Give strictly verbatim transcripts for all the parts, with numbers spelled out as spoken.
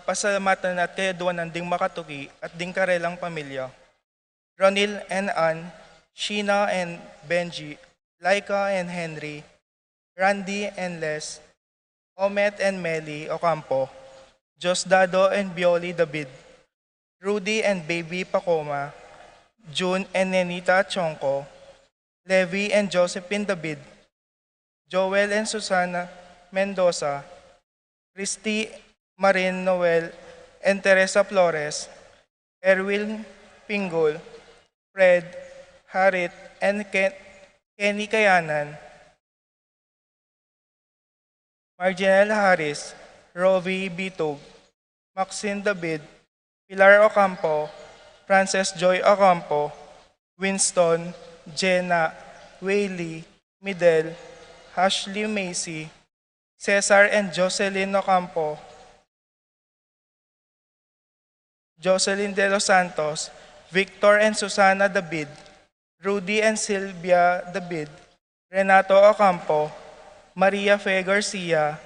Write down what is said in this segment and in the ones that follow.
pasalamatan at kayaduanan ding makatuki at ding karelang pamilya. Ronil and Ann, Sheena and Benji, Laika and Henry, Randy and Les, Omet and Meli Ocampo, Diosdado and Bioli David, Rudy and Baby Pacoma, June and Nenita Chonco, Levi and Josephine David, Joel and Susana Mendoza, Christy, Marin, Noel, and Teresa Flores, Erwin Pingol, Fred, Harit, and Ken- Kenny Kayanan, Marginel Harris, Rovi Bitug, Maxine David, Pilar Ocampo, Frances Joy Ocampo, Winston, Jenna, Whaley, Midel, Ashley Macy, Cesar and Jocelyn Ocampo, Jocelyn De Los Santos, Victor and Susana David, Rudy and Sylvia David, Renato Ocampo, Maria Fe Garcia,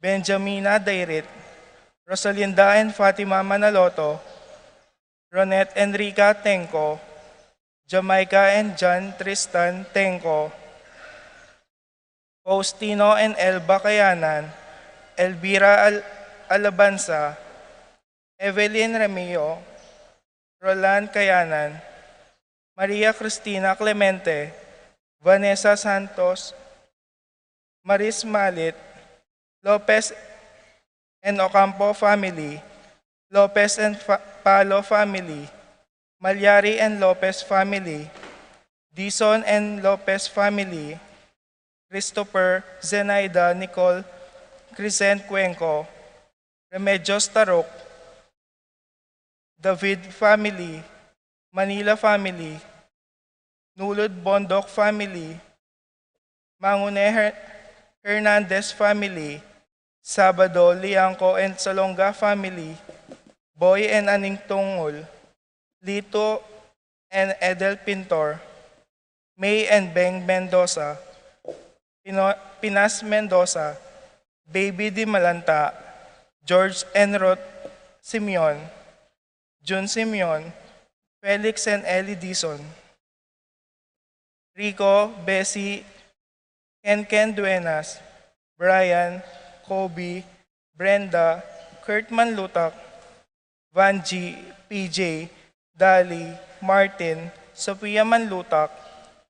Benjamina Dairit, Rosalinda and Fatima Manaloto, Ronette Enrica Tenco, Jamaica and John Tristan Tenco, Faustino and Elba Kayanan, Elvira Al- Alabanza, Evelyn Remio, Roland Kayanan, Maria Cristina Clemente, Vanessa Santos, Maris Malit, Lopez and Ocampo family, Lopez and Fa- Palo family, Malyari and Lopez family, Dizon and Lopez family, Christopher, Zenaida, Nicole, Crescent Cuenco, Remedios Taruk, David family, Manila family, Nulud Bondoc family, Mangune Her- Hernandez family, Sabado, Liangco and Salonga family, Boy and Aning Tungul, Lito and Edel Pintor, May and Beng Mendoza, Pino- Pinas Mendoza, Baby Di Malanta, George and Ruth Simeon, Jun Simeon, Felix and Ellie Dizon, Rico, Bessie, Ken Ken Duenas, Brian, Kobe, Brenda, Kurt Manlutak, Vanji, P J, Dali, Martin, Sophia Manlutak,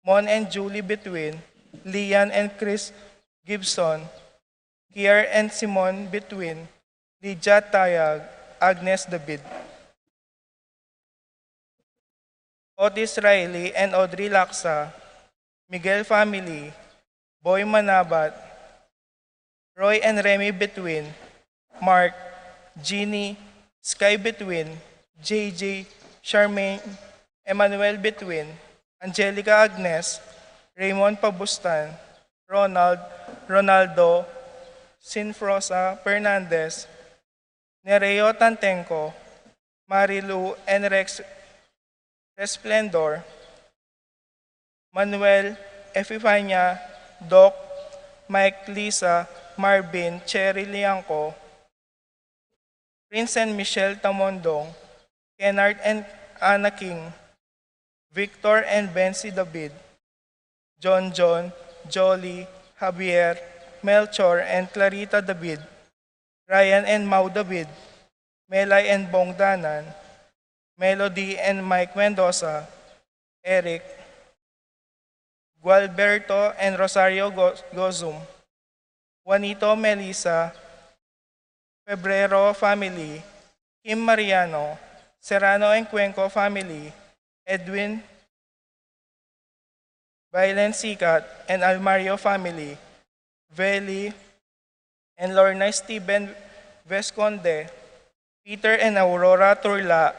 Mon and Julie Between, Lian and Chris Gibson, Kier and Simon Between, Lydia Tayag, Agnes David, Otis Riley and Audrey Laksa, Miguel family, Boy Manabat, Roy and Remy Between, Mark, Jeannie, Sky Between, J J, Charmaine, Emmanuel Between, Angelica Agnes, Raymond Pabustan, Ronald, Ronaldo, Sinfrosa Fernandez, Nereo Tantenco, Marilu and Rex Resplendor, Manuel, Epifania, Doc, Mike, Lisa, Marvin, Cherry Liangco, Prince and Michelle Tamondong, Kennard and Anna King, Victor and Bensi David, John John, Jolly, Javier, Melchor and Clarita David, Ryan and Mau David, Melay and Bong Danan, Melody and Mike Mendoza, Eric, Gualberto and Rosario Go- Gozum, Juanito, Melissa, Febrero family, Kim Mariano, Serrano and Cuenco family, Edwin, Bailen Sikat and Almario family, Veli and Lorna Steven Vesconde, Peter and Aurora Turla,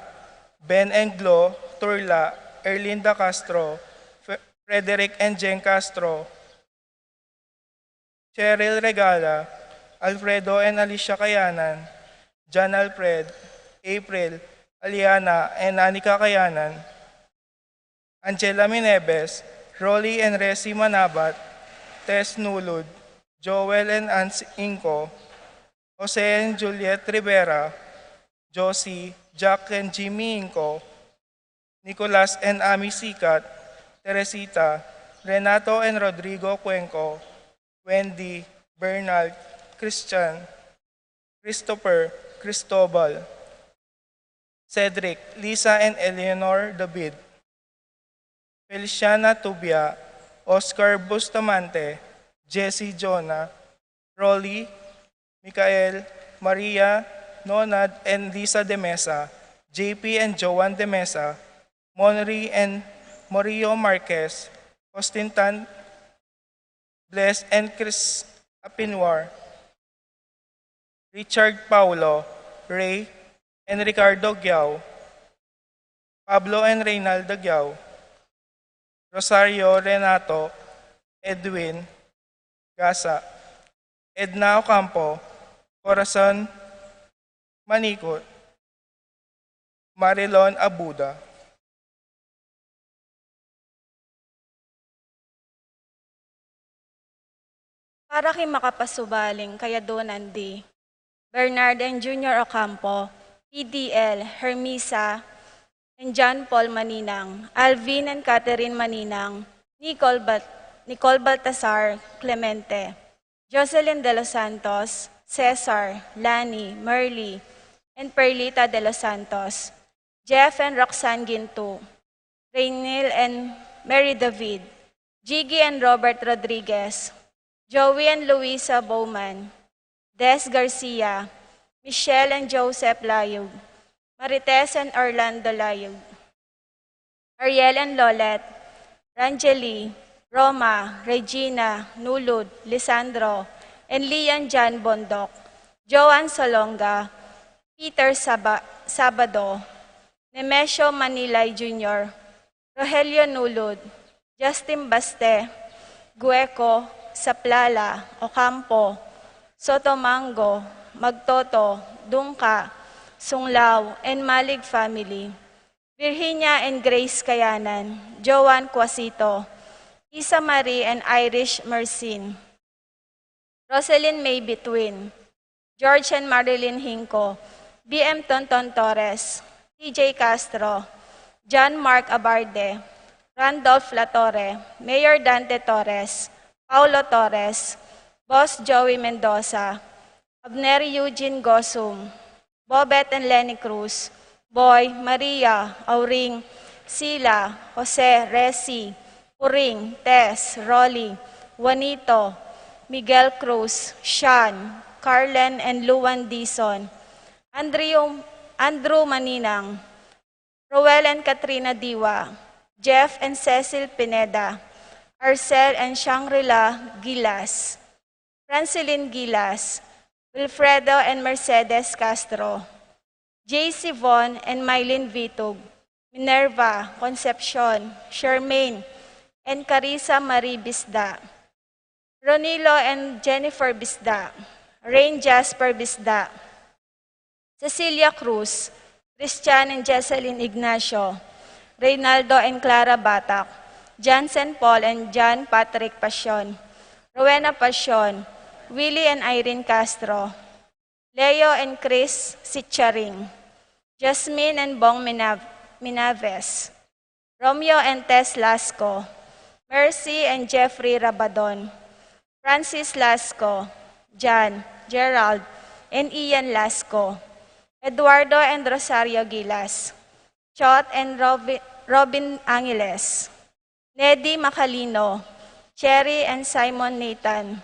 Ben and Glo Turla, Erlinda Castro, Fe- Frederick and Jen Castro, Cheryl Regala, Alfredo and Alicia Kayanan, John Alfred, April, Aliana and Anika Kayanan, Angela Minebes, Rolly and Resi Manabat, Tess Nulud, Joel and Ans Inco, Jose and Juliet Rivera, Josie, Jack and Jimmy Inco, Nicolas and Ami Sikat, Teresita, Renato and Rodrigo Cuenco, Wendy, Bernal, Christian, Christopher, Cristobal, Cedric, Lisa and Eleanor David, Feliciana Tubia, Oscar Bustamante, Jesse Jonah, Rolly, Michael, Maria, Nonad and Lisa de Mesa, J P and Joan de Mesa, Monri and Morio Marquez, Austin Tan, Bless and Chris Apinwar, Richard Paulo, Ray and Ricardo Giao, Pablo and Reynaldo Giao, Rosario Renato, Edwin Gasa, Edna Ocampo, Corazon Manicot, Marilon Abuda. Para king makapasubaling kayadunan di Bernard and Junior Ocampo, P D L, Hermisa, and John Paul Maninang, Alvin and Catherine Maninang, Nicole Bal-, Nicole Baltasar Clemente, Jocelyn De Los Santos, Cesar, Lani, Merly, and Perlita De Los Santos, Jeff and Roxanne Ginto, Rainil and Mary David, Jiggy and Robert Rodriguez, Joey and Luisa Bowman, Des Garcia, Michelle and Joseph Layug, Marites and Orlando Layug, Ariel and Lolet, Rangeli, Roma, Regina, Nulud, Lisandro, and Lian Jan Bondoc, Joan Salonga, Peter Saba-, Sabado, Nemesio Manilay Junior, Rogelio Nulud, Justin Baste, Gueco, Saplala, Ocampo, Sotomango, Magtoto, Dungca, Sunglao, and Malig family, Virginia and Grace Kayanan, Joan Quasito, Isa Marie and Irish Mercin, Roselyn May Between, George and Marilyn Hinco, B M Tonton Torres, T J Castro, John Mark Abarde, Randolph Latorre, Mayor Dante Torres, Paulo Torres, Boss Joey Mendoza, Abner Eugene Gosum, Bobet and Lenny Cruz, Boy, Maria, Auring, Sila, Jose, Resi, Puring, Tess, Rolly, Juanito, Miguel Cruz, Sean, Carlen and Luan Dizon, Andrew, Andrew Maninang, Roel and Katrina Diwa, Jeff and Cecil Pineda, Arcel and Shangri-La Gilas, Francilyn Gilas, Wilfredo and Mercedes Castro, J C Von and Mylene Vitug, Minerva, Concepcion, Charmaine, and Carissa Marie Bisda, Ronilo and Jennifer Bisda, Rain Jasper Bisda, Cecilia Cruz, Christian and Jesselyn Ignacio, Reynaldo and Clara Batak, Jansen Paul and John Patrick Pasion, Rowena Pasion, Willie and Irene Castro, Leo and Chris Sicharing, Jasmine and Bong Minav-, Minaves, Romeo and Tess Lasco, Mercy and Jeffrey Rabadon, Francis Lasco, Jan, Gerald, and Ian Lasco, Eduardo and Rosario Gilas, Chot and Robi-, Robin Angeles, Nedi Macalino, Cherry and Simon Nathan,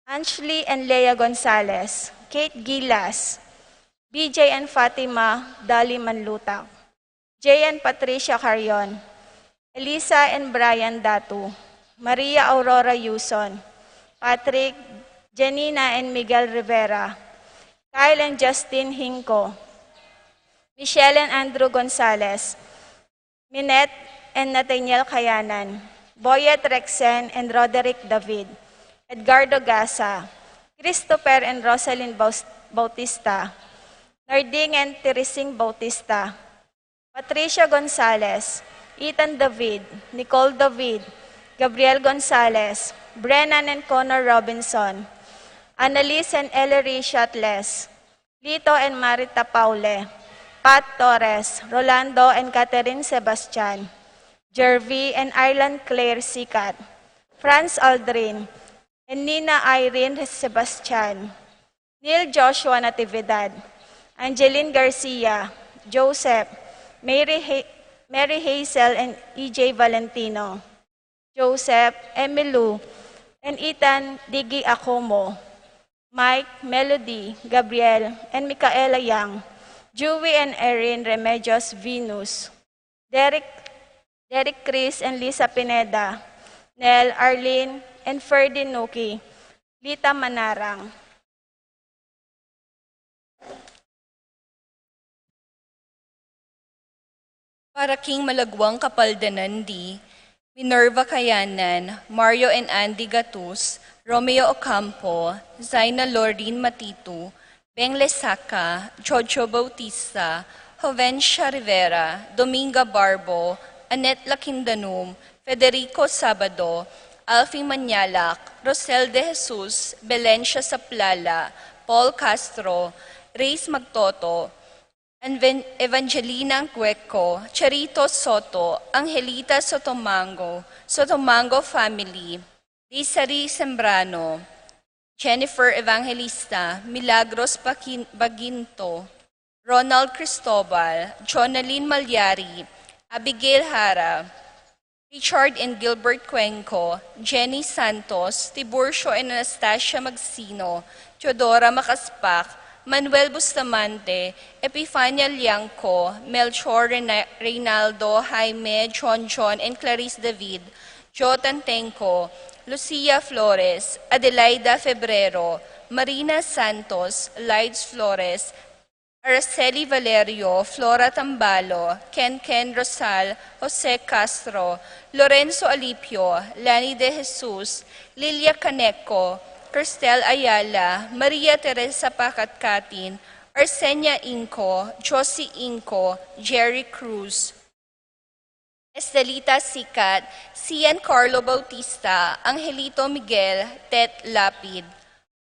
Ansley and Lea Gonzalez, Kate Gilas, B J and Fatima Dali Manlutang, Jay and Patricia Carion, Elisa and Brian Datu, Maria Aurora Yuson, Patrick, Janina and Miguel Rivera, Kyle and Justin Hinco, Michelle and Andrew Gonzalez, Minette and Nathaniel Kayanan, Boyet Rexen and Roderick David, Edgardo Gasa, Christopher and Rosalyn Baus-, Bautista, Narding and Teresing Bautista, Patricia Gonzalez, Ethan David, Nicole David, Gabriel Gonzalez, Brennan and Connor Robinson, Annalise and Ellery Shatles, Lito and Marita Paule, Pat Torres, Rolando and Catherine Sebastian, Jervy and Ireland Claire Sikat, Franz Aldrin, and Nina Irene Sebastian, Neil Joshua Natividad, Angeline Garcia, Joseph, Mary, Ha- Mary Hazel and E J Valentino, Joseph, Emilu, and Ethan Digi Acomo, Mike, Melody, Gabriel, and Micaela Yang, Jui and Erin Remedios Venus, Derek, Derek Chris and Lisa Pineda, Nel, Arlene, and Ferdy Nuki, Lita Manarang. Para king malagwang kapaldanan di, Minerva Kayanan, Mario and Andy Gatus, Romeo Ocampo, Zaina Lorraine Matitu, Beng Lesaca, Jojo Bautista, Jovencia Rivera, Dominga Barbo, Annette Lakindanum, Federico Sabado, Alfie Manyalak, Rosel De Jesus, Belencia Saplala, Paul Castro, Reyes Magtoto, Anven- Evangelina Gueco, Charito Soto, Angelita Sotomango, Sotomango family, Desiree Sembrano, Jennifer Evangelista, Milagros Baquin- Baguinto, Ronald Cristobal, Jonalyn Malyari, Abigail Jara, Richard and Gilbert Cuenco, Jenny Santos, Tiburcio and Anastasia Magsino, Teodora Macaspac, Manuel Bustamante, Epifania Liangco, Melchor Rena- Reynaldo, Jaime, John John and Clarice David, Jo Tantenco, Lucia Flores, Adelaida Febrero, Marina Santos, Lides Flores, Araceli Valerio, Flora Tambalo, Ken Ken Rosal, Jose Castro, Lorenzo Alipio, Lani De Jesus, Lilia Caneco, Cristel Ayala, Maria Teresa Pacatcatin, Arsenia Inco, Josie Inco, Jerry Cruz, Estelita Sikat, Cian Carlo Bautista, Angelito Miguel, Tet Lapid,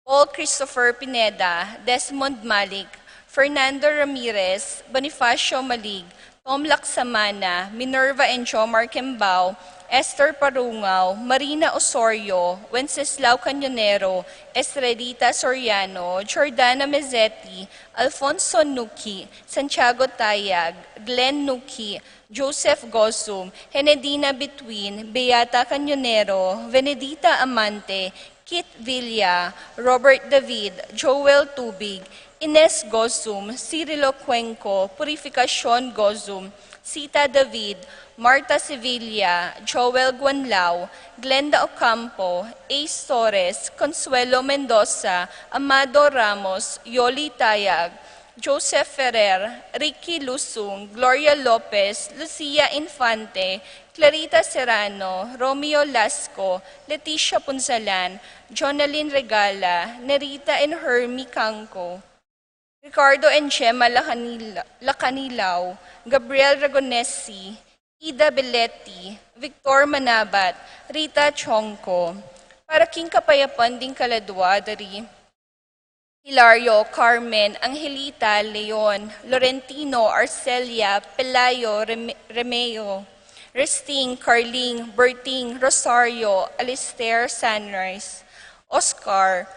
Paul Christopher Pineda, Desmond Malik, Fernando Ramirez, Bonifacio Malig, Tom Laksamana, Minerva and Jomar Kembao, Esther Parungao, Marina Osorio, Wenceslao Cañonero, Estrelita Soriano, Jordana Mezzetti, Alfonso Nuki, Santiago Tayag, Glenn Nuki, Joseph Gozum, Henedina Bitwin, Beata Cañonero, Venedita Amante, Kit Villa, Robert David, Joel Tubig, Ines Gozum, Cirilo Cuenco, Purificacion Gozum, Sita David, Marta Sevilla, Joel Guanlao, Glenda Ocampo, Ace Torres, Consuelo Mendoza, Amado Ramos, Yoli Tayag, Joseph Ferrer, Ricky Lusung, Gloria Lopez, Lucia Infante, Clarita Serrano, Romeo Lasco, Leticia Punzalan, Jonalyn Regala, Nerita and Hermie Canco, Ricardo and Gemma Lacanila- Lacanilao, Gabriel Ragonesi, Ida Belletti, Victor Manabat, Rita Chonco. Para king kapayapan ding kaladua da ri Hilario, Carmen, Angelita, Leon, Lorentino, Arcelia, Pelayo, Reme- Remeo, Resting, Carling, Berting, Rosario, Alistair, Sunrise, Oscar,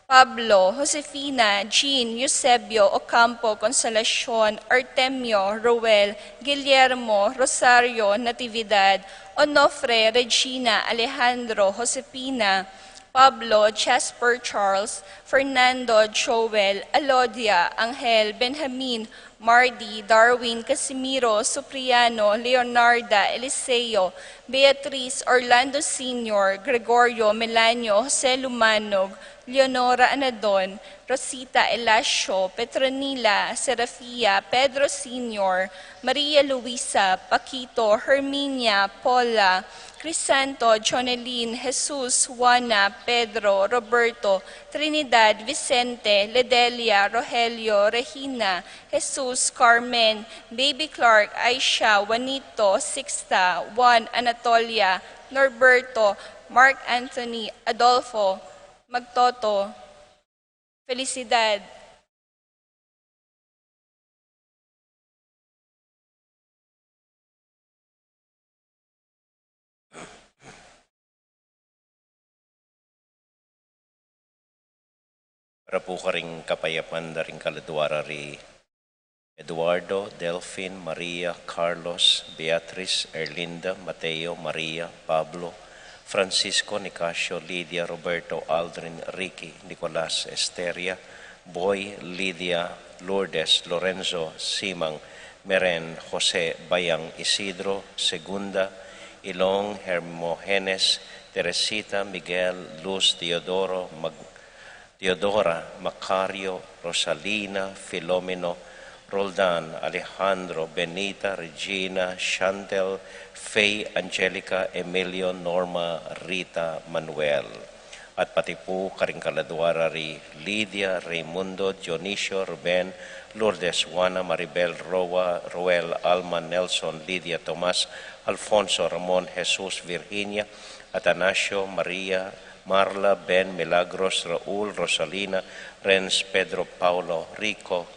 Pablo, Josefina, Jean, Eusebio, Ocampo, Consolacion, Artemio, Roel, Guillermo, Rosario, Natividad, Onofre, Regina, Alejandro, Josefina, Pablo, Jasper, Charles, Fernando, Joel, Alodia, Angel, Benjamin, Mardy, Darwin, Casimiro, Supriano, Leonarda, Eliseo, Beatriz, Orlando Senior, Gregorio, Melanio, Jose Lumanog, Leonora Anadon, Rosita, Elasio, Petronila, Serafia, Pedro Senior, Maria Luisa, Paquito, Herminia, Paula, Crisanto, Jonelyn, Jesus, Juana, Pedro, Roberto, Trinidad, Vicente, Ledelia, Rogelio, Regina, Jesus, Carmen, Baby Clark, Aisha, Juanito, Sixta, Juan, Anatolia, Norberto, Mark Anthony, Adolfo, Magtoto, Felicidad, Para pu karing kapayapan da ring kaladua ra ri Eduardo, Delfin, Maria, Carlos, Beatriz, Erlinda, Mateo, Maria, Pablo, Francisco, Nicasio, Lydia, Roberto, Aldrin, Ricky, Nicolas, Esteria, Boy, Lydia, Lourdes, Lorenzo, Simang, Meren, Jose, Bayang, Isidro, Segunda, Ilong, Hermogenes, Teresita, Miguel, Luz, Teodoro, Mag-, Teodora, Macario, Rosalina, Filomeno, Roldan, Alejandro, Benita, Regina, Chantel, Faye, Angelica, Emilio, Norma, Rita, Manuel. At pati pu karing kaladua ra ri Lydia, Raimundo, Dionisio, Ruben, Lourdes, Juana, Maribel, Roa, Roel, Alma, Nelson, Lydia, Tomas, Alfonso, Ramon, Jesus, Virginia, Atanasio, Maria, Marla, Ben, Milagros, Raul, Rosalina, Renz, Pedro, Paulo, Rico,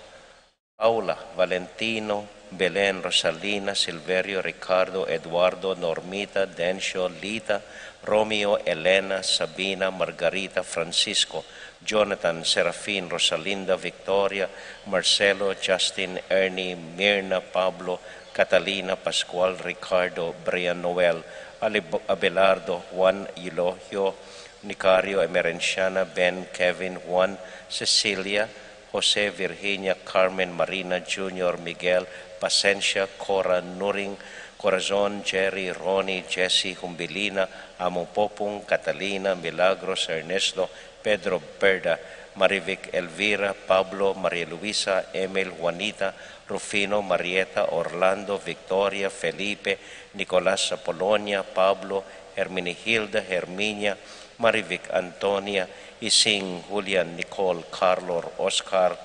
Paula, Valentino, Belen, Rosalina, Silverio, Ricardo, Eduardo, Normita, Dencio, Lita, Romeo, Elena, Sabina, Margarita, Francisco, Jonathan, Serafin, Rosalinda, Victoria, Marcelo, Justin, Ernie, Mirna, Pablo, Catalina, Pascual, Ricardo, Brian, Noel, Alib-, Abelardo, Juan, Eulogio, Nicario, Emerenciana, Ben, Kevin, Juan, Cecilia, Jose, Virginia, Carmen, Marina, Junior, Miguel, Pasencia, Cora, Nuring, Corazon, Jerry, Ronnie, Jesse, Humbilina, Among Popung, Catalina, Milagros, Ernesto, Pedro, Berda, Marivic, Elvira, Pablo, Maria Luisa, Emil, Juanita, Rufino, Marieta, Orlando, Victoria, Felipe, Nicolas, Apolonia, Pablo, Herminihilda, Herminia, Marivic, Antonia, Ising, Julian, Nicole, Carlo, Oscar,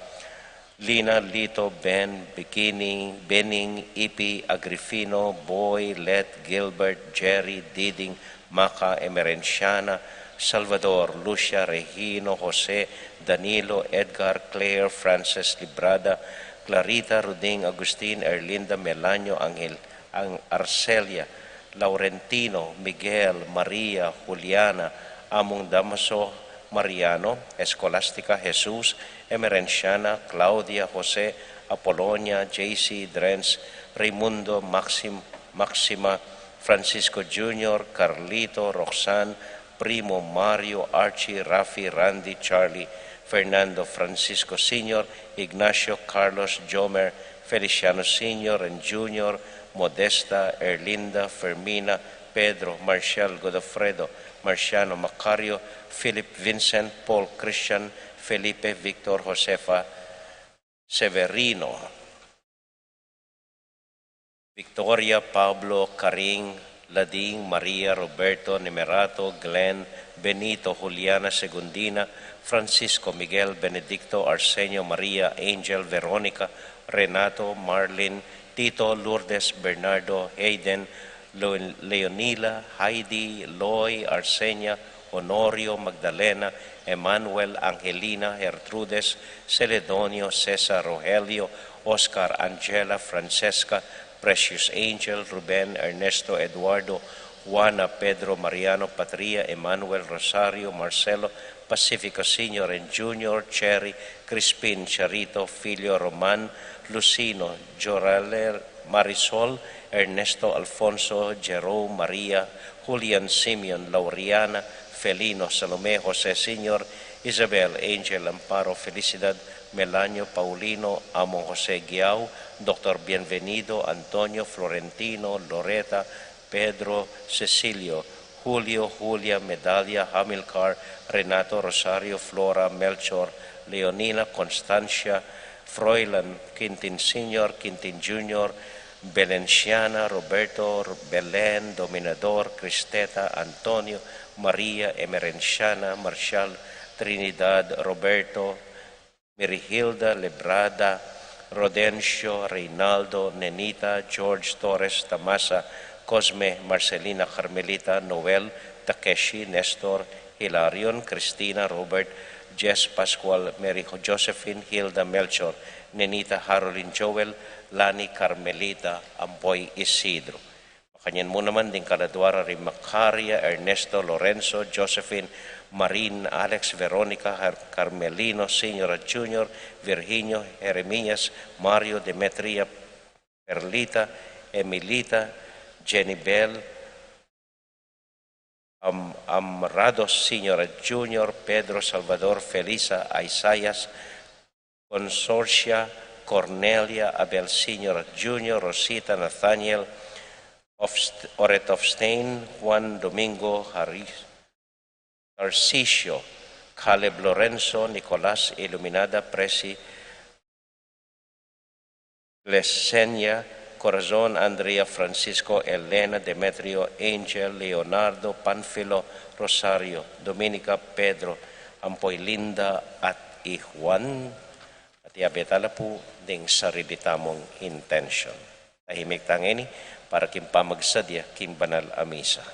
Lina, Lito, Ben, Bikini, Bening, Ipi, Agrifino, Boy, Let, Gilbert, Jerry, Diding, Maca, Emerenciana, Salvador, Lucia, Regino, Jose, Danilo, Edgar, Claire, Frances, Librada, Clarita, Ruding, Agustin, Erlinda, Melanio, Angel, Ang-, Arcelia, Laurentino, Miguel, Maria, Juliana, Among Damaso, Mariano, Escolastica, Jesus, Emerenciana, Claudia, Jose, Apolonia, J C, Drenz, Raimundo, Maxim-, Maxima, Francisco Junior, Carlito, Roxanne, Primo, Mario, Archie, Rafi, Randy, Charlie, Fernando, Francisco Senior, Ignacio, Carlos, Jomer, Feliciano Senior and Junior, Modesta, Erlinda, Fermina, Pedro, Marcial, Godofredo, Marciano, Macario, Philip, Vincent, Paul, Christian, Felipe, Victor, Josefa, Severino, Victoria, Pablo, Karing, Lading, Maria, Roberto, Nemerato, Glenn, Benito, Juliana, Segundina, Francisco, Miguel, Benedicto, Arsenio, Maria, Angel, Veronica, Renato, Marlin, Tito, Lourdes, Bernardo, Hayden, Lo-, Leonila, Heidi, Loy, Arsenia, Honorio, Magdalena, Emmanuel, Angelina, Gertrudes, Celedonio, Cesar, Rogelio, Oscar, Angela, Francesca, Precious, Angel, Ruben, Ernesto, Eduardo, Juana, Pedro, Mariano, Patria, Emmanuel, Rosario, Marcelo, Pacifico Senior and Junior, Cherry, Crispin, Charito, Filio, Roman, Lucino, Joraler, Marisol, Ernesto, Alfonso, Jerome, Maria, Julian, Simeon, Lauriana, Felino, Salome, Jose Senior, Isabel, Angel, Amparo, Felicidad, Melanio, Paulino, Among Jose, Guiao, Doctor Bienvenido, Antonio, Florentino, Loreta, Pedro, Cecilio, Julio, Julia, Medalia, Hamilcar, Renato, Rosario, Flora, Melchor, Leonina, Constancia, Froilan, Quintin Senior, Quintin Junior, Belenciana, Roberto, Belen, Dominador, Cristeta, Antonio, Maria, Emerenciana, Marcial, Trinidad, Roberto, Mirihilda, Lebrada, Rodencio, Reynaldo, Nenita, George, Torres, Tamasa, Cosme, Marcelina, Carmelita, Noel, Takeshi, Nestor, Hilarion, Cristina, Robert, Jess, Pascual, Mary, Josephine, Hilda, Melchor, Nenita, Harolin, Joel, Lani, Carmelita, ampo i Isidro. Kanyan mu naman ding kaladua ra ri Macaria, Ernesto, Lorenzo, Josephine, Marin, Alex, Veronica, Har-, Carmelino Senior at Junior, Virginio, Jeremias, Mario, Demetria, Perlita, Emilita, Jenny Bell, Am-, Amrado Senior at Junior, Pedro, Salvador, Felisa, Isaias, Consorcia, Cornelia, Abel Senior at Junior, Rosita, Nathaniel, Ofst-, Oret Ofstein, Juan Domingo, Haris, Tarcisio, Caleb Lorenzo, Nicolas, Iluminada, Presi, Glesenia, Corazon, Andrea, Francisco, Elena, Demetrio, Angel, Leonardo, Panfilo, Rosario, Dominica, Pedro, ampo i Linda at i Juan. At yabe tala pu ding sarili tamung intention. Tahimik tang ini para king pamagsadya king banal a misa.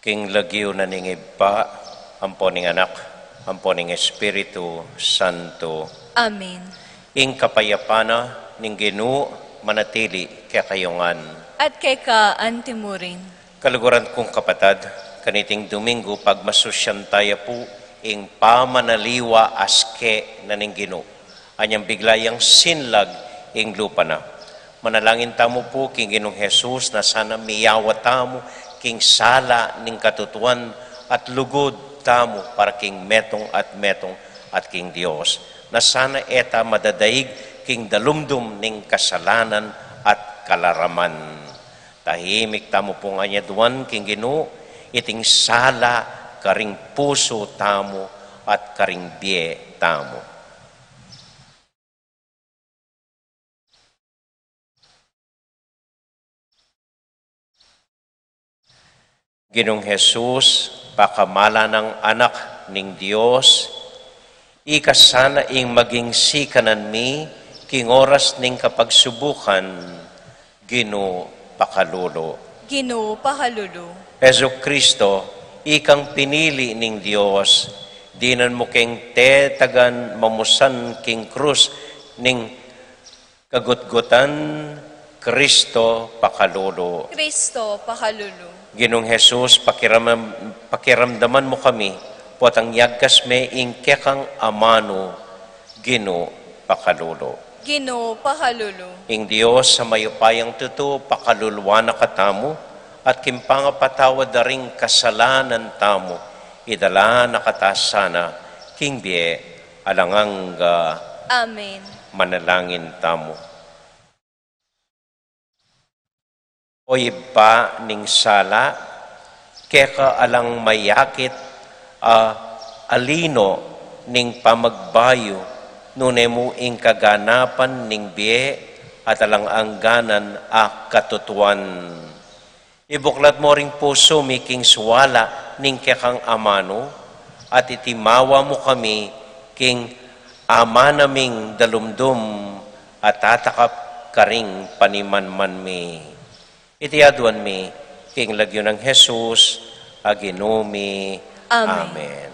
King lagyu na ning Ibpa, ampo ning Anak, ampo ning Espiritu Santo. Amen. Ing kapayapan na ning Ginu manatili kekayu ngan. At keka antimurin. Kaluguran kung kapatad, kaniting Domingo, pagmasusyan taya pu ing pamanaliwa aske na ning Ginu. Anyang bigla yang sinlag ing lupa na. Manalangin tamu pu king Ginung Jesus na sana miyawa tamu king sala ning katutuan at lugud tamu para king metung at metung at king Dios. Na sana e ta madadaig king dalumdum ning kasalanan at kalaraman. Tahimik tamu pung anyaduan king Ginu, iting sala karing pusu tamu at karing bie tamu. Ginung Jesus, pakamalan nang Anak ning Dios, ika sana ing maging sikanan mi king oras ning kapagsubukan, Ginu, pakalulu. Ginu, pakalulu. Jesucristo, ikang pinili ning Dios, dinan mu keng tetagan mamusan king krus ning kagutgutan, Cristo, pakalulu. Cristo, pakalulu. Ginung Jesus, pakiramam-, pakiramdaman mu kami, potang yagkas me ing kekang amanu, Ginu, pakalulu. Ginu, pakalulu. Ing Dios a mayupayang tutu, pakaluluan na katamu, at king pangapatawad da ring kasalanan tamu, idala na kata sana king bie alang angga. Amen. Manalangin tamu. O Ibpa ning sala, keka alang mayakit a alino ning pamagbayu, nune mu ing kaganapan ning bie at alang angganan a katutuan. Ibuklat mu ring pusu mi king suala ning kekang amanu, at itimawa mu kami king amana ming dalumdum at tatakap karing panimanman mi. Iti aduan mi king lagyu nang Jesus a Ginu mi. Amen. Amen.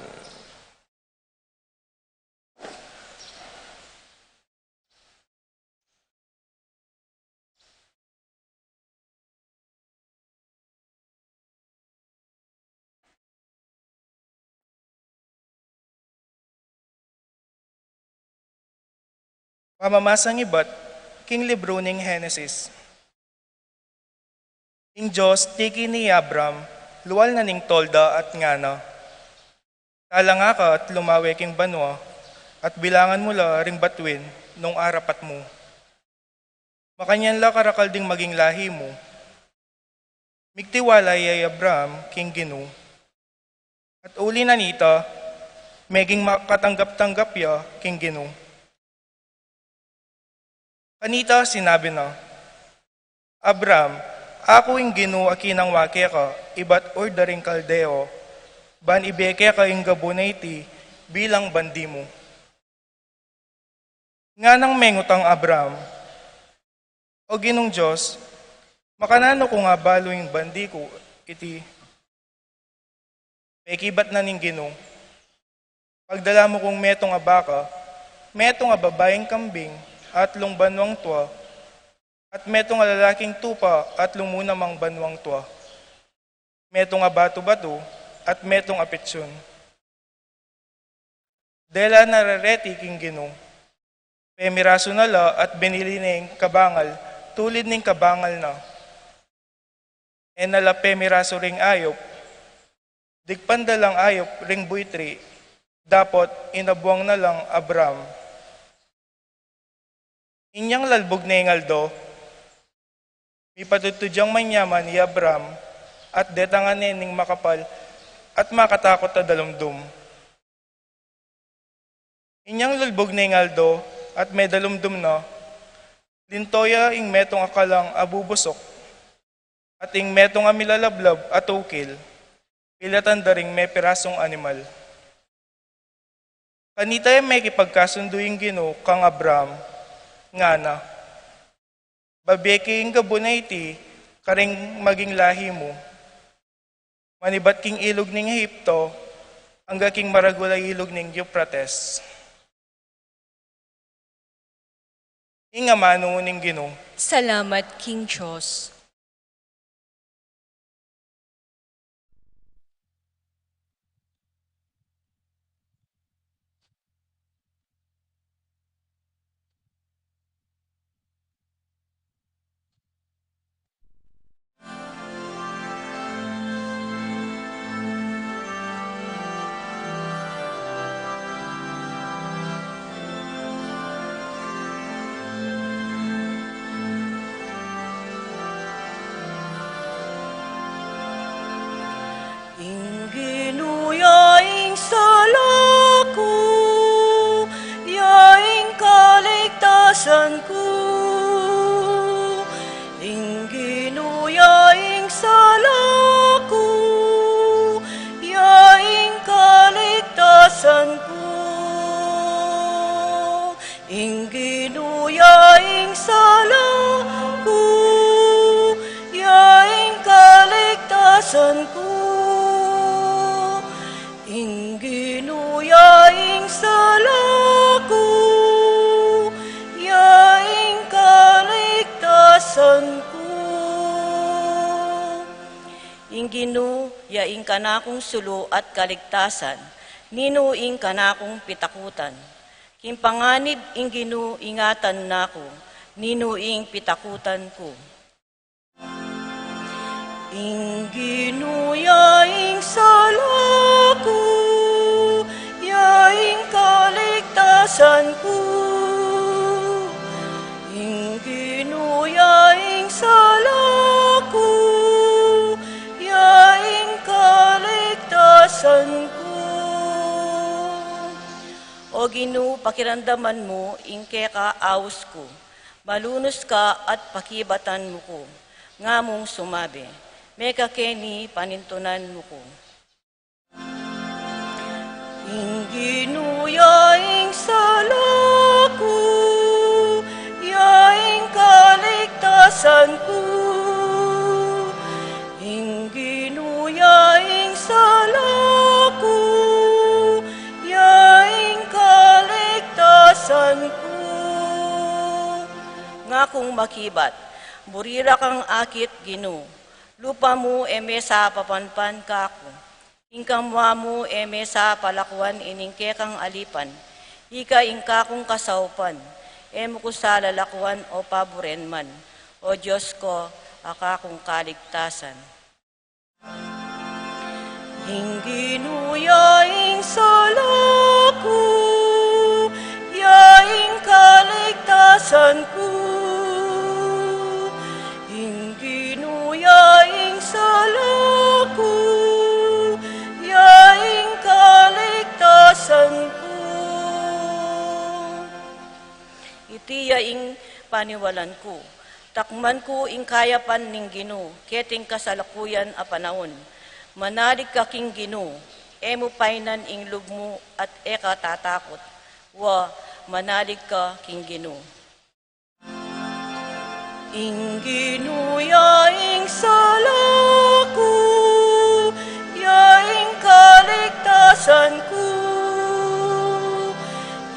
Pamamasang ibat king libru ning Henesis. Ing Dios tiki ni Abram, lual na ning tolda at ngana, "Talanga ka at lumawe king banua, at bilangan mu la ring batuin nung arapat mu. Makanyan la karakal ding maging lahi mu." Migtiwala ya i Abram king Ginu, at uli na nita, meging makatanggap-tanggap ya king Ginu. Kanita sinabi na, "Abram, aku ing Ginu a kinangwa keka ibat Ur da ring Kaldeo, ban ibie keka ing gabun a iti bilang bandi mu." Nganang mengutang Abram, "O Ginung Dios, makananu kung abalu ing bandi ku iti?" Pekibat na ning Ginu, "Pagdala mu kung metung a baka, metung a babaing kambing, atlung banwang tua, at metung a lalaking tupa, atlung munamang banwang tua, metung a batu-batu, at metung a pitsun." Dela na rereti king Ginu, pemirasu na la at binili neng kabangal tulid ning kabangal na. E na la pemirasu ring ayup, digpan da lang ayup ring buitri, dapot inabuang na lang Abram. Inyang lalbug ne ing aldo, mipatudtud yang manyaman i Abram, at detangan ne ning makapal at makatakut a dalumdum. Inyang lalbug ne ing aldo at medalumdum na, linto ya ing metung a kalang a bubusuk, at ing metung a milalablab a tukil, pilatan da ring mepirasung animal. Kanita ya mekipagkasundu ing Ginu kang Abram, ngana, "Babie ke ing gabun a iti karing maging lahi mu." manibat king ilug ning Egipto, angga king maragul a ilug ning Euphrates. Ing amanu ning Ginu. Salamat king Dios. Ing Ginu ya ing sala ku, ya ing kaligtasan ku. Ing Ginu ya ing sala ku, ya ing kaligtasan ku. Ing Ginu ya ing sala ku, ya ing kaligtasan ku. Ing Ginu ya ing sala ku, ya ing kaligtasan ku. Ing Ginu ya ing kanakung sulu at kaligtasan, ninu ing kanakung pitakutan? King panganib ing Ginu ingatan na ku, ninu ing pitakutan ku? Ing Ginu ya ing sala ku, ya ing kaligtasan ku. Ing Ginu ya ing sala ku, ya ing kaligtasan ku. O Ginu, pakiramdaman mu ing keka aus ku. Malunus ka at pakibatan mu ku. Ngamung sumabi, mekakeni panintunan mu ku. Ing Ginu ya ing sala ku, ya ing kaligtasan ku. Ing Ginu ya ing sala ku, ya ing kaligtasan ku. Ngakung makibat, buri ra kang akit, Ginu. Lupa mu e me sa papanpan kaku. Ing kamua mu e me sa palakuan ining kekang alipan. Ika ing kakung kasaupan, e mu ku sa lalakuan o paburen man. O Dios ko, a kakung kaligtasan. Ing Ginu ya ing sala ku, ya ing kaligtasan ku. Ing Ginu ya ing sala ku, ya ing kaligtasan ku. Iti ya ing paniwalan ku. Takman ku ing kayapan ning Ginu, keting kasalukuyan a panaun. Manalig ka king Ginu, e mu painan ing lub mu at e ka tatakut. Wa, manalig ka king Ginu. Ing Ginu ya ing sala ku, ya ing kaligtasan ku.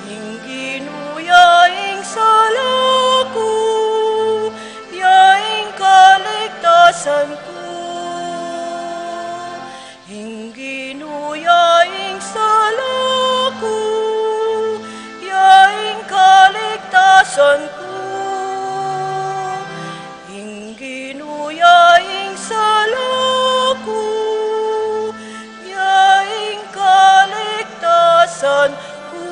Ing Ginu ya ing sala ku, ya ing kaligtasan ku. Ing Ginu ya ing sala ku, ya ing kaligtasan ku. Ing Ginu ya ing sala ku, ya ing kaligtasan ku.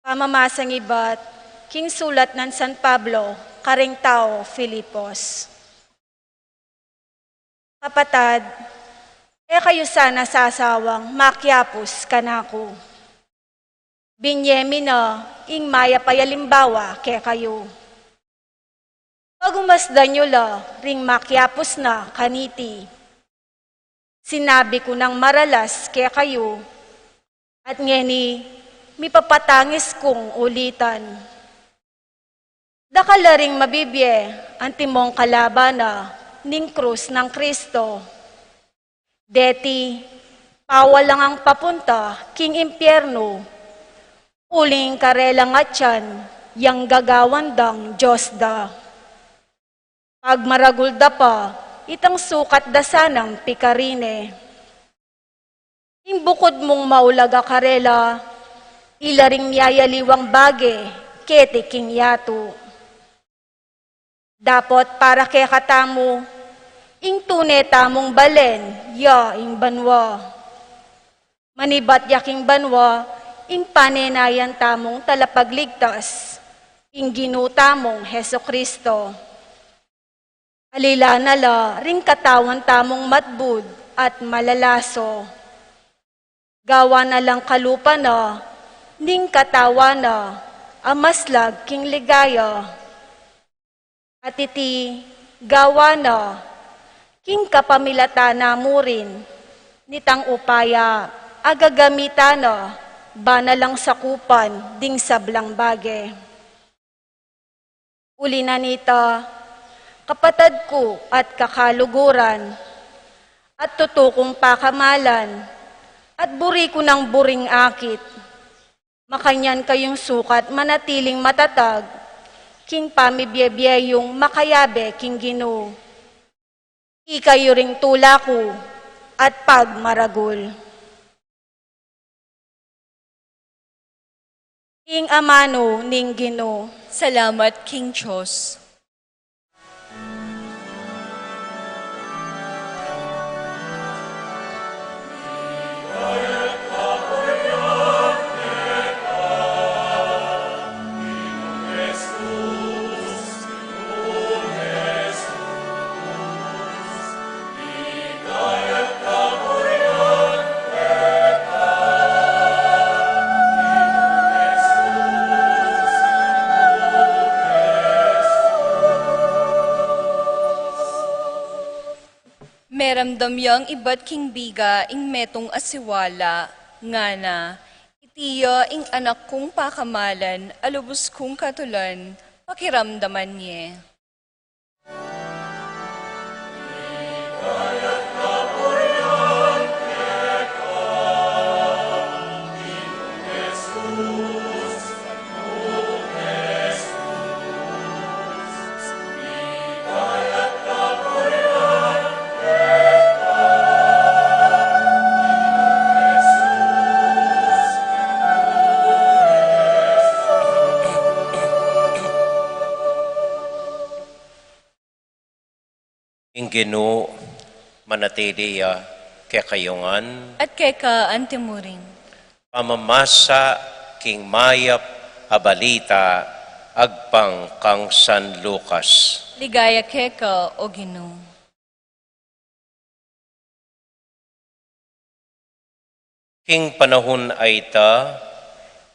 Pamamasang ibat king sulat nang San Pablo karing taga Filipos. Kapatad, e kayu sana sasawang makiapus kanaku. Binye mi na ing mayap a alimbawa kekayu. Pagumasdan yu la ring makiapus na kaniti. Sinabi ku nang maralas kekayu, at ngeni mipapatangis kung ulitan. Dakal la ring mabibie antimong kalaban na ning krus nang Kristo. Deti, pawal lang ang papunta king impyernu, uling karelang atian yang gagawan dang Dios da. Pagmaragul da pa, itang sukat da sanang pikarine. Ing bukud mung maulaga karela, ila ring miyayaliwang bage keti king yatu. Dapot para kekatamu, ing tune tamung balen ya ing banua. Manibat ya king banua ing panenayan tamung talapagligtas, ing Ginu tamung Jesucristo. Alila na la ring katawan tamung matbud at malalaso. Gawa na lang kalupa na ning katawan na a maslag king ligaya. At iti gawa na king kapamilatan na mu rin nitang upaya a gagamitan na ba na lang sakupan ding sablang bage. Uli na nita, kapatad ku at kakaluguran, at tutu kung pakamalan, at buri ku nang buring akit, makanyan kayung sukat manatiling matatag king pamibie-bie yung makayabe king Ginu. Ikayu ring tula ku at pagmaragul. Ing amanu ning Ginu. Salamat king Dios. Meramdam yang ibat king biga ing metung a siwala, ngana, iti ya ing anak kung pakamalan a lubus kung katulan, pakiramdaman ye. Ing Ginu manatili ya kekayu ngan. At keka antimurin. Pamamasa king mayap a balita agpang kang San Lucas. Ligaya keka, O Ginu. King panahun a ita,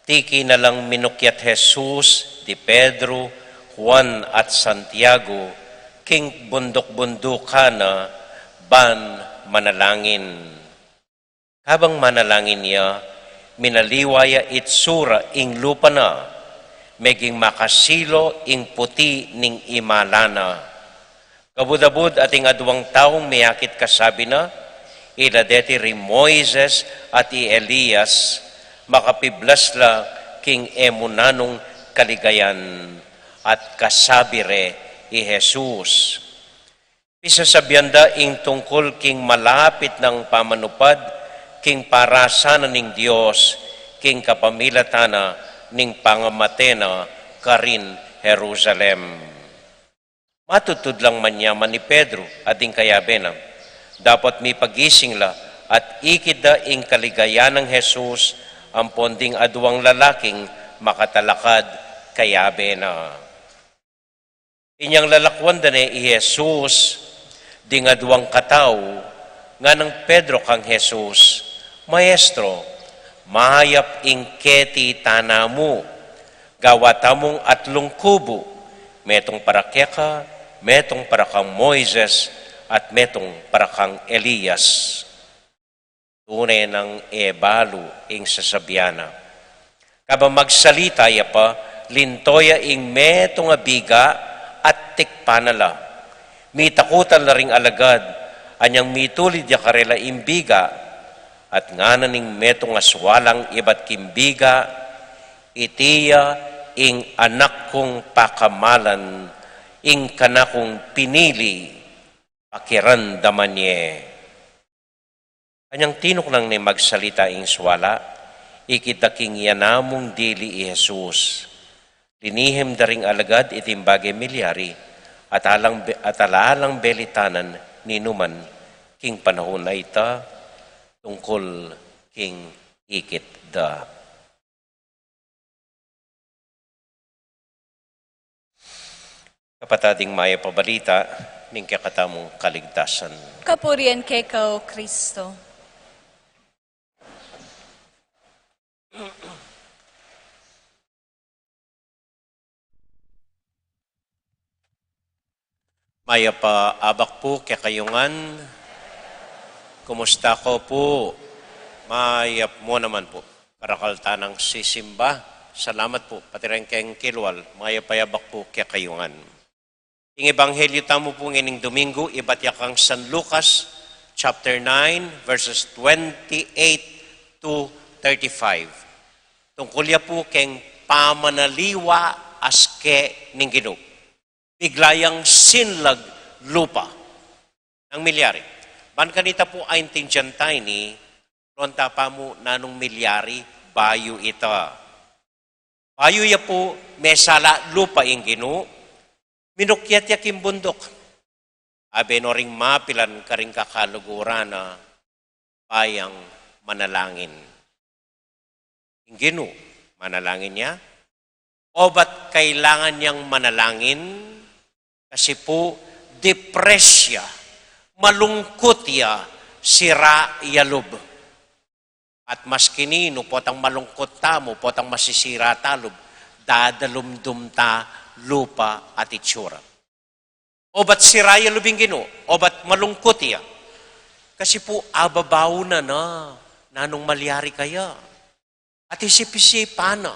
tiki na lang minukyat Jesus di Pedro, Juan at Santiago king bunduk-bundukan na ban manalangin. Kabang manalangin ya, minaliwa ya itsura ing lupa na, meging makasilo ing puti ning imala na. Kabud-abud ating aduang taung miyakit kasabi na, ila deti ri Moises at i Elias, makapiblas la king e mu nanung kaligayan, at kasabi re i Jesus. Pisasabian da ing tungkul king malapit nang pamanupad king parasan na ning Dios, king kapamilatan na ning pangamate na karin Jerusalem. Matudtud lang manyaman i Pedro at ding kayabe na. Dapot mipagising la at ikit da ing kaligayan nang Jesus ampon ding aduang lalaking makatalakad kayabe na. Inyang lalakwan da ne i Jesus, ding aduang katau, nganang Pedro kang Jesus, Maestro, mayap ing keti tana mu, gawa tamung atlung kubu, metung para keka, metung para kang Moises at metung para kang Elias. Tune nang e balu ing sasabian na. Kabang magsalita ya pa, linto ya ing metung a biga at tikpan na la. Mitakutan la ring alagad, anyang mitulid ya karela ing biga, at ngana ning metung a sualang ibat king biga, "Iti ya ing anak kung pakamalan, ing kanakung pinili, pakiramdaman ye." Anyang tinuknang ne magsalita ing suala, ikit da king yanamung dili i Jesus. Linihim da ring alagad iting bage milyari, at alang be-, at ala lang belitanan ninuman king panaun a ita tungkul king ikit da. Kapatad, ing mayap a balita ning kekatamung kaligtasan. Kapurian keka, O Kristo. Mayap a abak pu kekayu ngan. Kumusta ko pu? Mayap mu naman pu. Karakal tanang sisimba. Salamat pu. Pati rin keng kilwal. Mayap a abak pu kekayu ngan. Ing ebanghelyo tamu pu ngening Domingo, ibat ya kang San Lucas, chapter nine, verses twenty-eight to thirty-five. Tungkul ya pu keng pamanaliwa aske ning Ginu. Bigla yang sinlag lupa. Nang milyari. Ban kanita pu aintindian ta ini, ronta pa mu nanung milyari bayu ita. Bayu ya pu mesala lupa ing Ginu, minukyat ya king bunduk. Abe no ring mapilan karing kakaluguran na, payang manalangin. Ing Ginu, manalangin ya. Obat kailangan yang manalangin, kasi pu depressed ya, malungkut ya, sira ya lub. At maski ninu, potang malungkut tamu, potang masisira ta lub, dadalumdum ta lupa at itsura. Obat sira ya lub ing Ginu, obat malungkut ya. Kasi pu ababau na na, nanung malyari kaya. At isip-isipan na.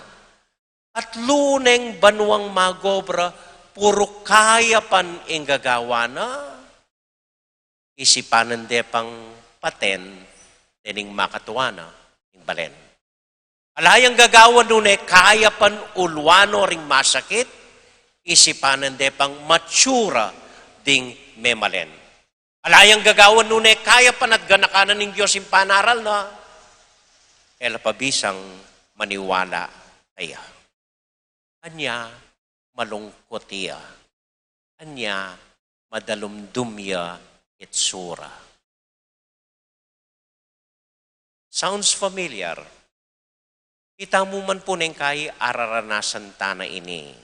At lu neng banuang magobra, puru kayapan ing gagawa na. Isipanan de pang paten, dening makatua na ing balen. Ala yang gagawan nune kayapan uluan no ring masakit, isipanan de pang matsura ding memalen. Ala yang gagawan nune kayapan at ganakanan ning Dios ing panaral na, e la pa bisang maniwala kaya. Anya malungkut ya. Anya madalumdum ya itsura. Sounds familiar? Ita mu man pu neng kai araranasan ta na ini.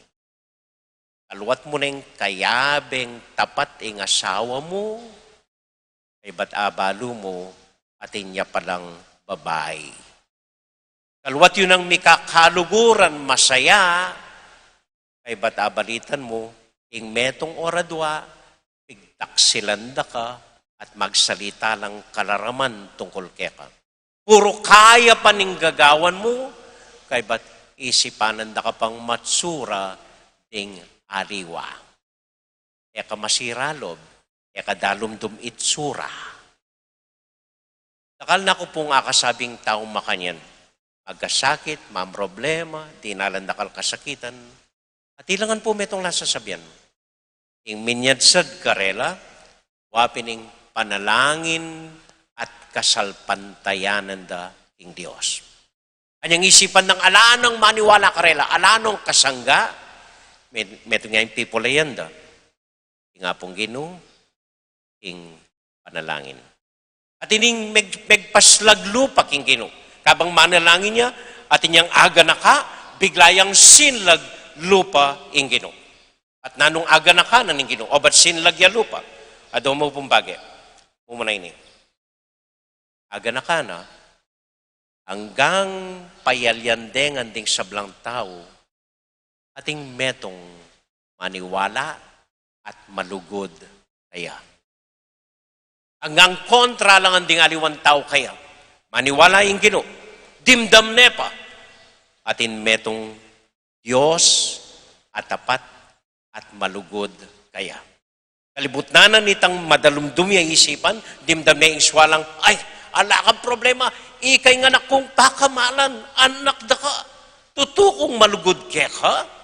Kaluat mu neng kayabeng tapat ing asawa mu, kaybat abalu mu atin ya palang babai. Kaluat yu nang mikakaluguran masaya, kaybat abalitan mu, ing metung oradua, pigtaksilan da ka, at magsalita lang kalaraman tungkul keka. Puru kayapan ing gagawan mu, kaybat isipanan da ka pang matsura ding aliwa. E ka masira lub, e ka dalumdum itsura. Dakal na ku pung akasabing tau makanyan. Magkasakit, mamroblema, dinalan dakal kasakitan. At ilangan pu metung la sasabian. Ing minyadsad karela, wa pin ing panalangin at kasalpantayanan da king Dios. Anyang isipan dang ala nang maniwala karela, ala nong kasangga, me-, metung ya ing pipulayan da. Ing Apung Ginu, ing panalangin. At ining meg-, megpaslag lupa king Ginu. Kabang manalangin ya, atin yang aganaka, bigla yang sinlag lupa ing Ginu. At nanung aganaka na ning Ginu, obat sinlag ya lupa. Adu mu pung bage. Mumuna ini. Aganaka na, anggang payalyan de ngan ding sablang tau, atin metung maniwala, at malugud kaya. Anggang kontra lang ang ding aliwang tau kaya. Maniwala ing Ginu, dimdam ne pa, atin metung Dios a tapat at malugud kaya. Kalibutnan na nitang madalumdum ya isipan, dimdam ne ing sualang, "Ay, ala kang problema, ikay ing anak kung pakamalan, anak da ka, tutu kung malugud keka."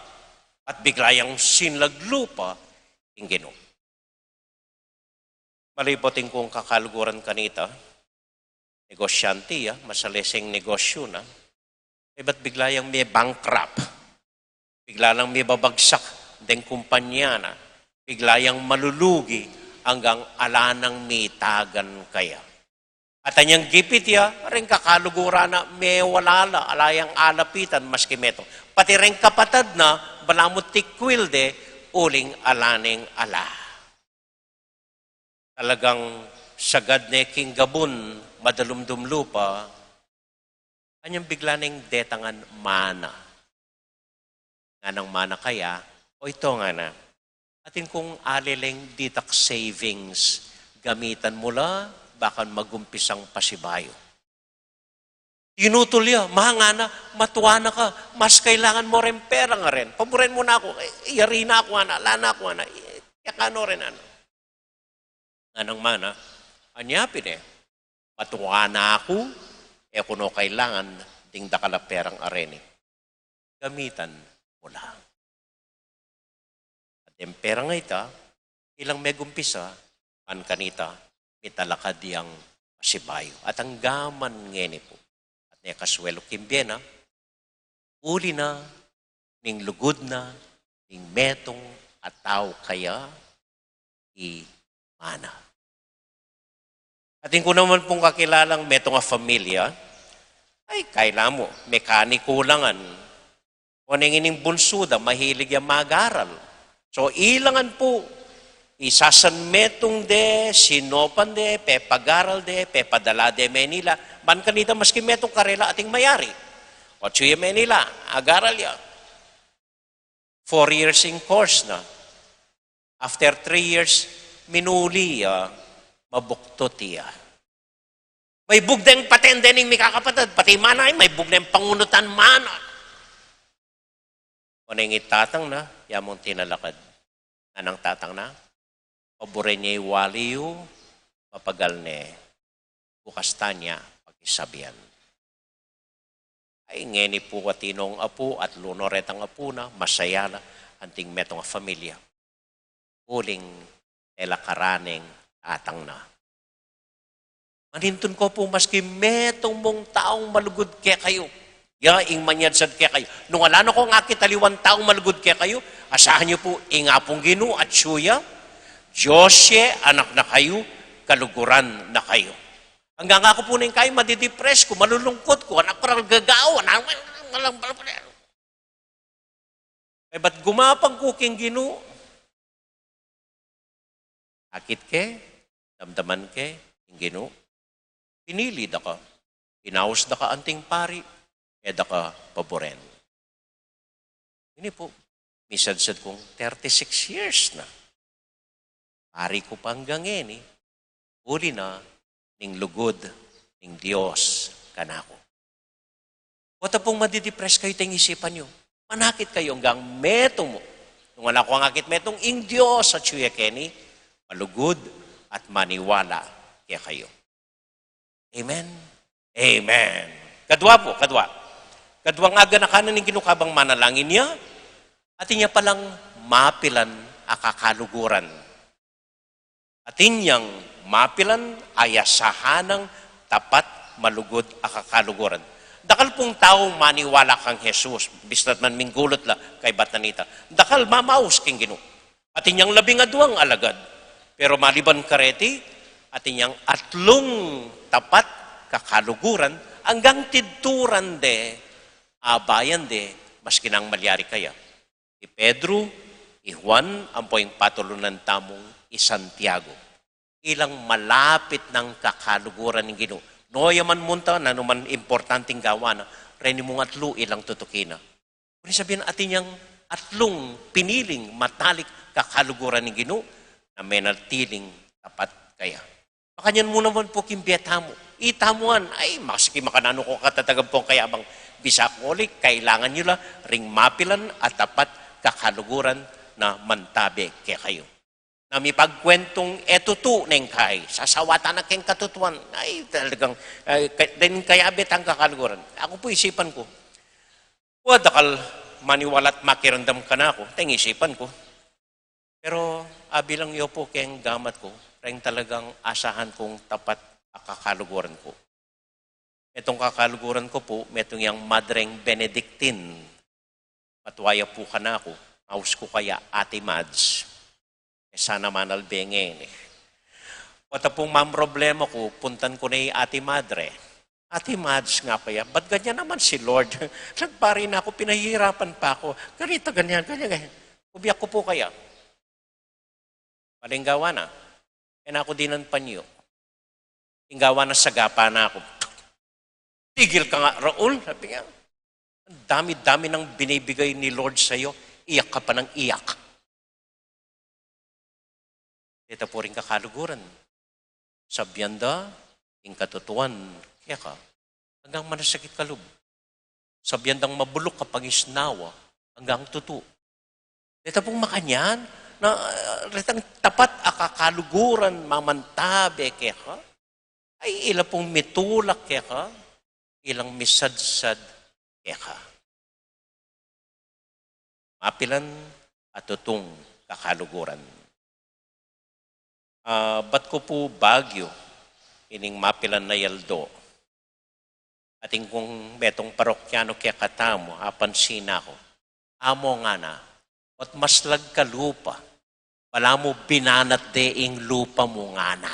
At bigla yang sinlaglupa ing Ginu. Malibot ing kung kakaluguran kanita, negosyante ya, masaleseng negosyu na, e ba't bigla yang me-bankrupt? Bigla lang mibabagsak deng kumpanya na, bigla yang malulugi anggang ala nang mitagan kaya. At anyang gipit ya, reng kakaluguran na mewala la, ala yang alapitan maski metung. Pati reng kapatad na, balamu tikwil de, uling ala neng ala. Talagang sagad ne king gabun, madalumdum lupa, anyang bigla neng detangan mana. Nganang mana kaya, o ito ngana, atin kung aleleng ditak savings, gamitan mu la, bakan magumpisang pasibayu. Tinutul ya, "Ma," ngana, "matua na ka, mas kailangan mu ren perang a ren. Paburen mu na ku, e, yari na ku, ngana, ala na ku, ngana, e, kaya kanu ren, ngana." Nganang mana, "Anya pin e, matua na ku, e ku no kailangan ding dakal a perang a reni. Gamitan mu la." At deng perang a ita, ilang megumpisa, ban kanita, mitalakad yang pasibayu. At anggaman ngeni pu, at ne kasuelu king bie na, uli na, ning lugud na, ning metung a tau kaya, i mana. Atin ku naman pung kakilalang metung a familia, ay, kailamu, mekaniko la ngan. Oneng ining bunsu da, mahilig ya mag-aral. So, ilangan pu, isasan metung de, sinopan de, pepag-aral de, pepadala de Manila, ban kanita maski metung karela ating mayari. Atsu ya Manila, agaral ya. Four years ing course na. After three years, minuli ya, mabuktut ya. Maibug deng patende ning mikakapatad, pati mana, ay, maibug deng pangunutan mana. Oneng i tatang na, ya mung tinalakad. Nganang tatang na, paburen ye i wali yu, mapagal ne, bukas tana ya pakisabian. Ay, ngeni pu atin nong apu, atlu no retang apu na, masaya la, anting metung a familia. Uling, e la karaneng tatang na. Manintun ko pu maski metung mung taung malugud kekayu. Ya, ing manyadsad kekayu. Nung ala na kong akit aliwang taung malugud kekayu, asahan yu pu, ing Apung Ginu atsu ya, Dios ye, anak na kayu, kaluguran na kayu. Anggang aku pu neng kayi madidepress ku, malulungkut ku, anak paral gagawan, anak, anak, anak, anak, e ba't gumapang ku king Ginu? Akit ke, damdaman ke ing Ginu. Pinili da ka. Pinaus da ka anting pari, e da ka paburen. Ini pu, misadsad kung thirty-six years na. Pari ku pa anggang ngeni, uli na ning lugud ning Dios kanaku. Pota pung madidepress kayu, teng isipan yu. Manakit kayu anggang metung mu. Nung ala kong akit metung, ing Dios atsu ya keni, malugud at maniwala kekayu. Amen. Amen. Kadua pu, kadua. Kaduang aganaka na ning Ginu kabang manalangin ya, atin ya palang mapilan a kakaluguran. Atin yang mapilan a yasahanang tapat, malugud a kakaluguran. Dakal pung tau maniwala kang Jesus, bista't man minggulut la, kaybat na nita. Dakal mamaus king Ginu. Atin yang labing aduang alagad. Pero maliban kareti, atin yang atlung tapat kakaluguran, anggang tidturan de, abayan de, maski nang malyari kaya. I Pedro, i Juan, ampo ing patulunan tamung i Santiago. Ilang malapit nang kakaluguran ning Ginu. Noya man munta, nanu man importanting gawan na, reni mung atlu ilang tutukin na. Kuning sabian, atin yang atlung piniling matalik kakaluguran ning Ginu, na menatiling tapat kaya. Makanyan mu naman pu king bie tamu. Itamu ngan, ay, maski makananu kung katatagan pung kayabang bisa kung uli, kailangan yu la ring mapilan a tapat kakaluguran na mantabe kekayu. Na mipagkuentung e tutu neng kai, sasawatan na keng katutuan. Ay, talagang, ay, ka-, den kayabe tang kakaluguran. Aku pu isipan ku, wa dakal maniwala't makiramdam kanaku, teng isipan ku. Pero abilang yu pu keng gamat ku, reng talagang asahan kung tapat a kakaluguran ku. Metung kakaluguran ku pu, metung yang Madreng Benedictine. Matua ya pu kanaku, aus ku kaya Ate Mads. E sana manalbe ngeni. Pota pung mamroblema ku, puntan ku ne i Ate Madre. Ate Mads, ngapa ya, ba't ganyan naman si Lord? Nagpari na aku, pinahihirapan pa aku. Ganito, ganyan, ganyan, ganyan. Kubiak ku pu kaya. Paling gawa na, e na ku dinan panyu. Ing gawa na, sagapa na aku. "Tigil ka nga, Raul," sabi niya. "Ang dami-dami nang binibigay ni Lord sa'yo, iyak ka pa ng iyak." Deta pu ring kakaluguran. Sabian da ing katutuan keka, anggang manasakit ka lub. Sabian dang mabuluk a pangisnawa, anggang tutu. Deta pung makanyan, na, ah, retang tapat a kakaluguran mamantabe keka, ay ila pung mitulak keka, ilang misadsad keka. Mapilan a tutung kakaluguran. Ah, bat ku pu Baguio ining mapilan a yaldo. Atin kung metung parokyanu kekatamu, apansin na ku. Amo, ngana, ot maslag ka lupa, balamu binanat de ing lupa mu, ngana.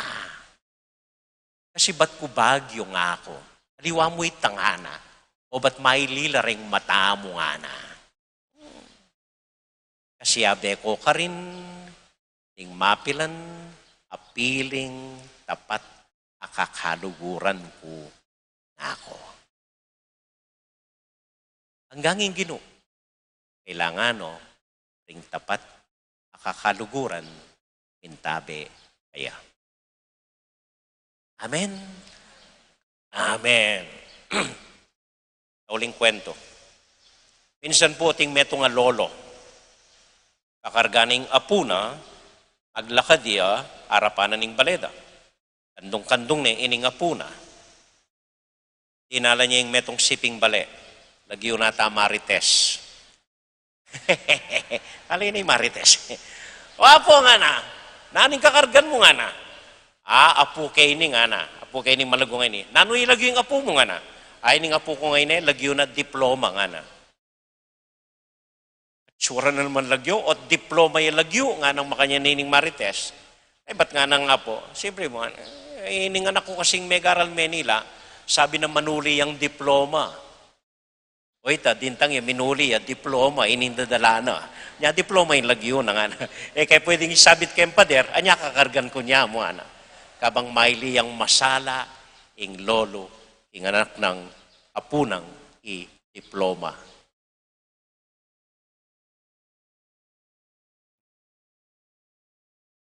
Kasi bat ku Baguio, ngaku, aliwa mu ita, ngana, o bat mailila ring mata mu, ngana. Kasi abe ko karin, ing mapilan a piling tapat a kakaluguran ku, ngaku. Anggang ing Ginu, kailangan no ring tapat a kakaluguran, mintabe kaya. Amen. Amen. Uling kwento. Minsan pu ating metung a lolo, kakarga na ing apu na, aglakad ya arapan na ning bale da. Kandung-kandung ne ining apu na. Dinala ne ing metung siping bale. Lagyu na ata Marites. Alin i Marites? "O apu," ngana, "nanu ing kakargan mu?" ngana. "A, apu ke ini," ngana. "Apu ke ini, malagu ngeni. Nanu i lagyu ning apu mu?" ngana. "A, ining apu ku ngeni, lagyu na diploma," ngana. "Itsura na naman lagyu, ot diploma ya lagyu," nganang makanyan ining Marites. "E, bat," nganang apu, "siyempre mu, ngana, e, ining anak ku kasing megaral Menila, sabi na manuli yang diploma." O ita, dintang ya, minuli ya diploma, ining dadala na. Nya diploma ing lagyu na, ngana. E, kaya pwedeng isabit keng pader, anya kakargan ku nya mu, ngana. Kabang maili yang masala ing lolo, ing anak nang apu nang i diploma.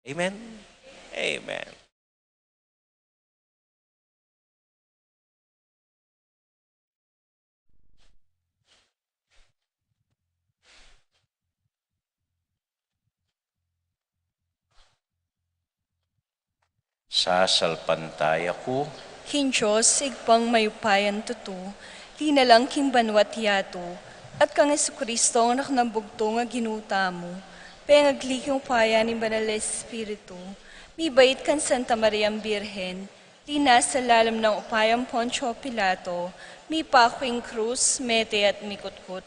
Amen. Amen. Sasalpantaya ku king Dios, Ibpang mayupayang tutu, linalang king banua't yatu, at kang Jesucristo, Anak nang bugtung a Ginu tamu, pengagli king upaya ning Banal a Espiritu, mibait kang Santa Mariang Birhen, linasa lalam ning upayang Poncio Pilato, mipaku king krus, mete at mikutkut.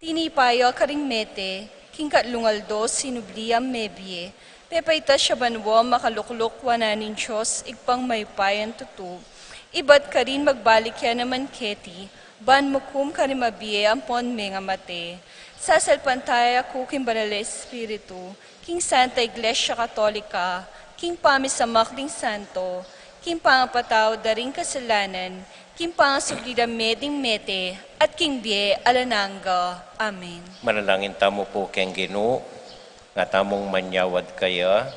Tinipa ya karing mete, king katlung aldo sinubli yang mebie, pepaitas ya banua, makalukluk wanan ning Dios, Ibpang mayupayang tutu. Ibat karin magbalik ya naman keti, ban mukum karing mabie ampon mengamate. Sasalpantaya ku king Banal a Espiritu, king Santa Iglesia Katolika, king pamisamak ding santo, king pangapatawad da ring kasalanan, king pangasubli da ding mete, at king bie alang angga. Amen. Manalangin tamu pu keng Ginu. Nga tamung manyawad kaya,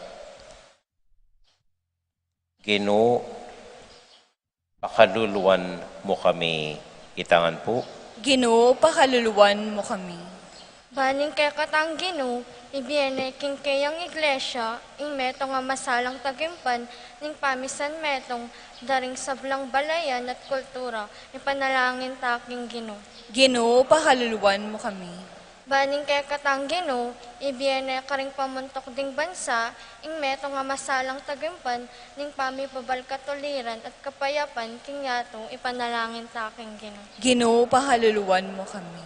Ginu, pakaluluan mu kami. Itang pu. Ginu, pakaluluan mu kami. Baning kekatang Ginu, ibie ne king keyang Iglesia, ing metung a masalang tagimpan, ning pamisan metung, da ring sablang balayan at kultura, ipanalangin ta king Ginu. Ginu, pakaluluan mu kami. Baning kekatang Ginu, ibie ne karing pamuntuk ding bansa, ing metung a masalang tagimpan, ning pamipabalkat uliran at kapayapan king yatu, ipanalangin ta king Ginu. Ginu, pakaluluan mu kami.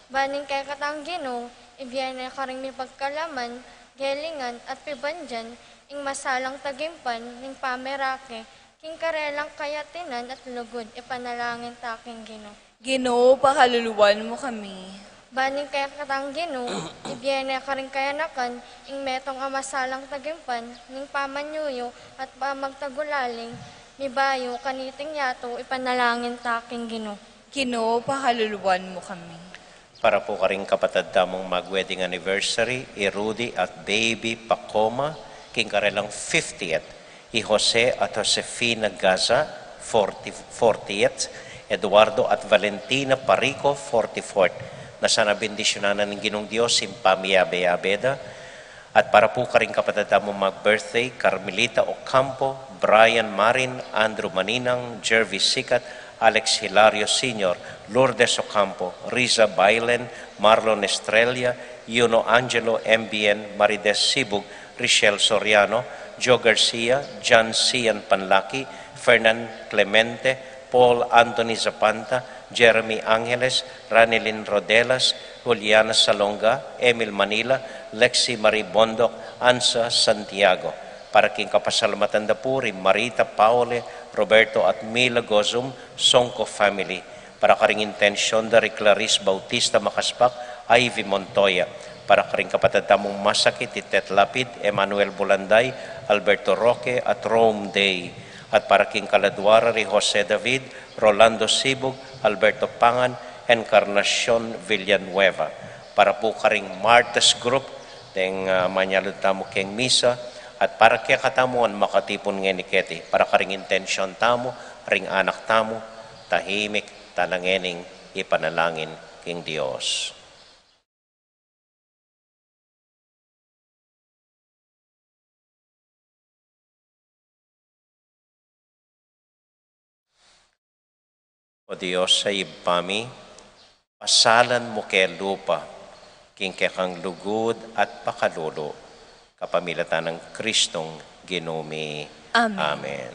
Baning kekatang Ginu, ibie ne karing mipagkalaman, gelingan at pibandian, ing masalang tagimpan, ning pamirake, king karelang kayatinan at lugud, ipanalangin ta king Ginu. Ginu, pakaluluan mu kami. Baning kekatang Ginu, ibie ne karing kayanakan, ing metung a masalang tagimpan, ning pamanyuyu at pamagtagulaling, mibayu kaniting yatu, ipanalangin ta king Ginu. Ginu, pakaluluan mu kami. Para pu karing kapatad tamung mag-wedding anniversary, i Rudy at Baby Pacoma, king karelang fiftieth, i Jose at Josefina Gaza, forty, fortieth, Eduardo at Valentina Parico, forty-fourth. Na sana bendisyunan na ning Ginung Dios ing pamiyabe-yabe da. At para pu karing kapatad tamung mag-birthday, Carmelita Ocampo, Brian Marin, Andrew Maninang, Jervis Sikat, Alex Hilario Senior, Lourdes Ocampo, Riza Bailen, Marlon Estrella, Yuno Angelo, M B N, Marides Sibug, Richelle Soriano, Joe Garcia, John Sian Panlaki, Fernan Clemente, Paul Anthony Zapanta, Jeremy Angeles, Ranelin Rodelas, Juliana Salonga, Emil Manila, Lexi Marie Bondoc, Ansa Santiago. Para king kapasalamatan da pu ri Marita Paole, Roberto at Mila Gozum, Songco family. Para karing intensyon da ri Clarice Bautista Macaspac, Ivy Montoya. Para karing kapatad tamung masakit, i Tet Lapid, Emmanuel Bulanday, Alberto Roque, at Rome Day. At para king kaladua ra ri Jose David, Rolando Sibug, Alberto Pangan, Encarnacion Villanueva. Para pu karing Martyrs Group, deng, ah, manyalud tamu keng misa, at para kekatamu ngan makatipun ngeni keti, para karing intensyon tamu, ring anak tamu, tahimik tana ngening ipanalangin king Dios. O Dios a Ibpa mi, pasalan mu ke lupa king kekang lugud at pakalulu, kapamilatan nang Kristong Ginu mi. Amen. Amen.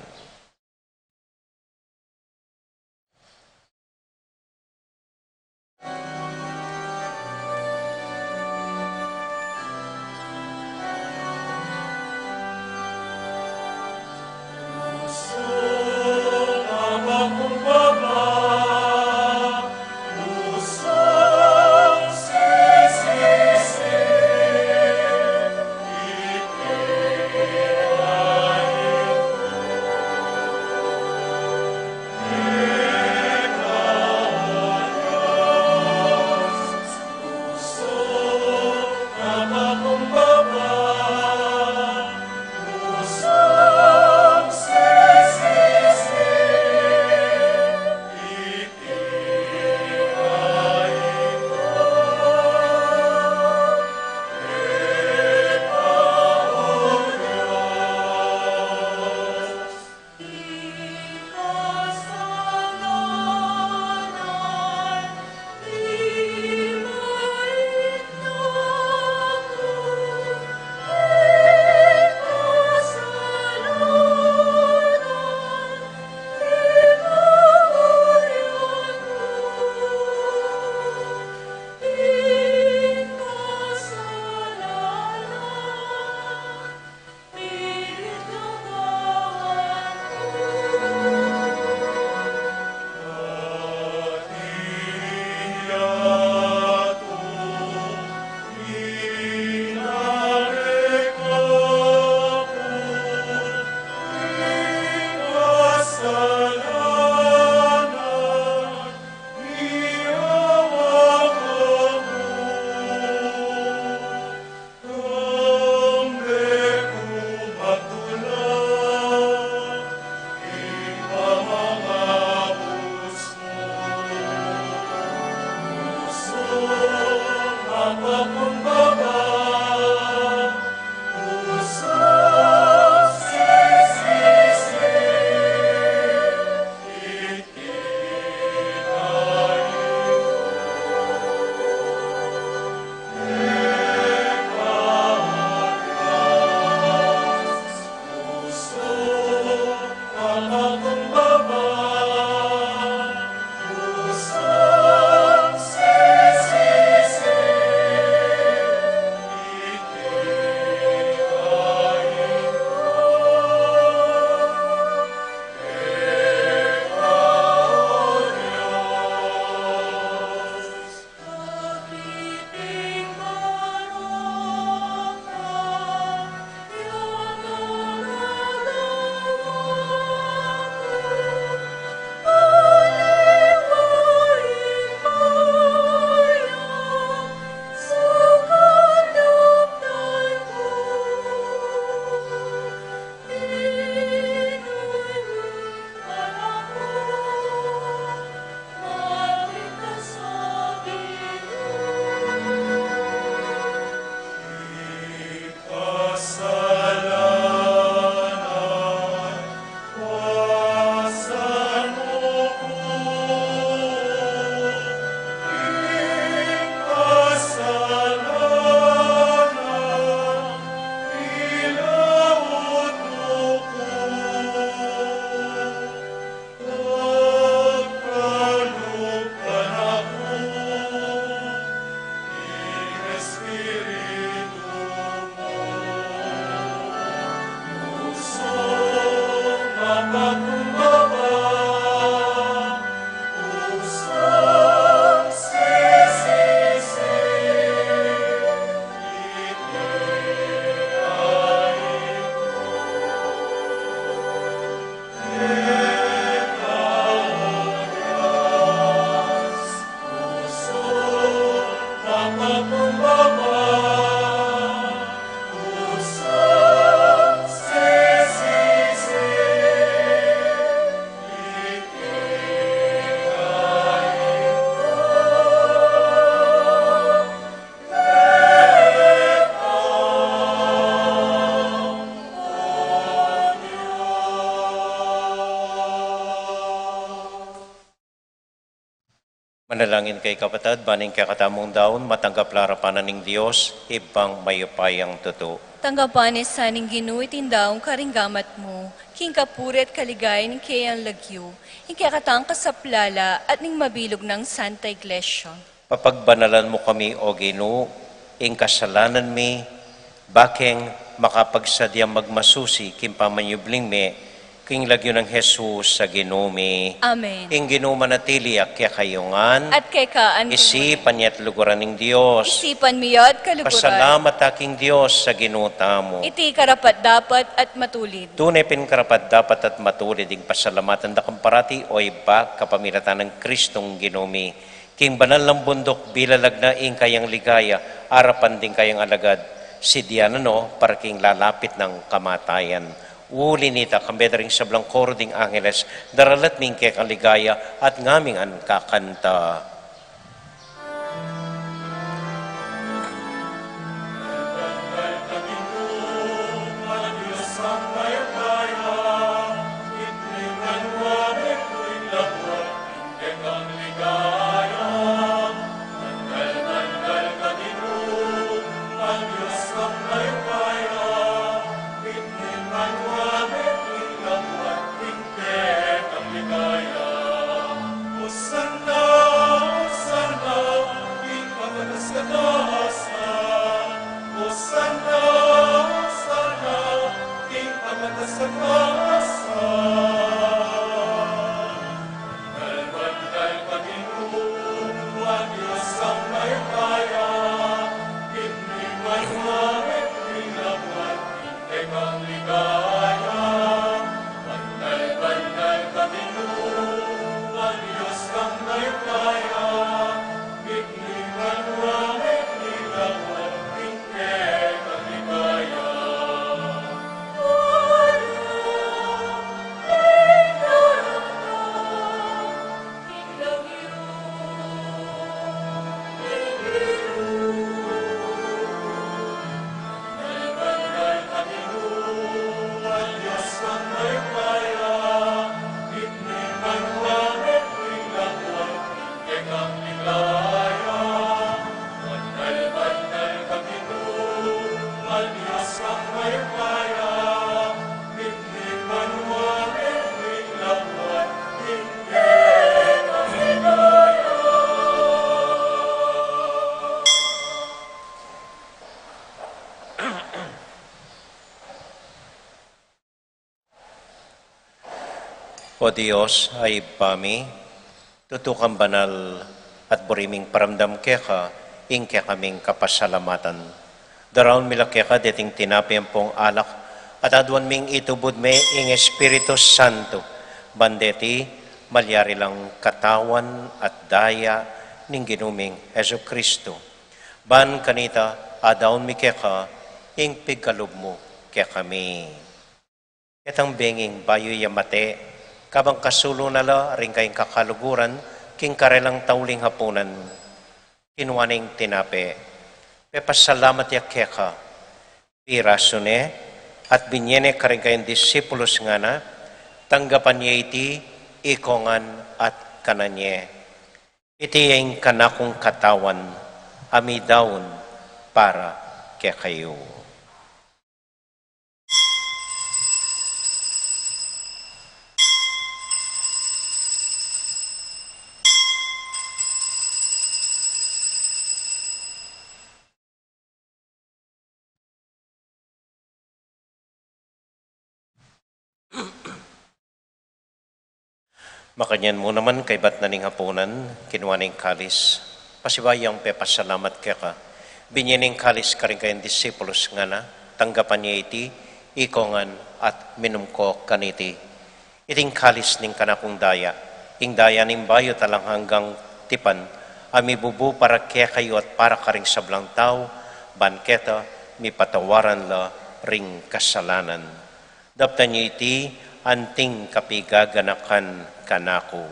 Manalangin kayu, kapatad, ban ing kekatamung daun matanggap la arapan na ning Dios, Ibpang mayupayang tutu. Tanggapan na sa ning Ginu iting daun karing gamat mu, king kapurian at kaligayan ning keyang lagyu, ing kekatang kasaplalan at ning mabilug nang Santa Iglesia. Papagbanalan mu kami, O Ginu, ing kasalanan mi, bakeng makapagsadyang magmasusi king pamanyubling mi, king lagyu nang Jesus a Ginu mi. Amen. Ing Ginu manatili ya kekayu ngan. At keka naman. Isipan ya at luguran ning Dios. Isipan mi ya at kaluguran. Pasalamat ta king Dios a Ginu tamu. Iti karapat-dapat at matulid. Tune pin karapat-dapat at matulid ing pasalamatan da ka parati, O Ibpa, kapamilatan nang Kristong Ginu mi. King banal nang bunduk, bilalag na ing kayang ligaya, arapan ding kayang alagad, sidyanan no, para king lalapit nang kamatayan. Uli nita, kambe da ring sablang koro ding angeles, daralat mi ing kekang ligaya, at ngaming kakanta. O Dios a Ibpa mi, tutu kang banal at buri ming paramdam keka ing kekaming kapasalamatan. Daraun mi la keka deting tinape ampong alak, at aduan ming itubud me ing Espiritu Santo, ban deti malyari lang katawan at daya ning Ginu ming Jesucristo. Ban kanita, adaun mi keka ing pigalub mu kekami. Ketang benging bayu ya mate, kabang kasulu na la ring kayang kakaluguran king karelang tauling hapunan, kinua ne ing tinape, pepasalamat ya keka, pirasu ne, at binye ne karing kayang disipulus, ngana, tanggapan ye iti, ikongan at kanan ye. Iti ing kanakung katawan a midaun para kekayu. Makanyan mu naman kaybat na ning hapunan, kinua ne ing kalis, pasibayu yang pepasalamat keka, binye ne ing kalis karing kayang disipulus, ngana, tanggapan ye iti, ikongan at minum ko kaniti. Iting kalis ning kanakung daya, ing daya ning bayu at alang anggang tipan, a mibubu para kekayu at para karing sablang tau, ban keta mipatawaran la ring kasalanan. Daptan ye iti anting kapigaganakan kanaku.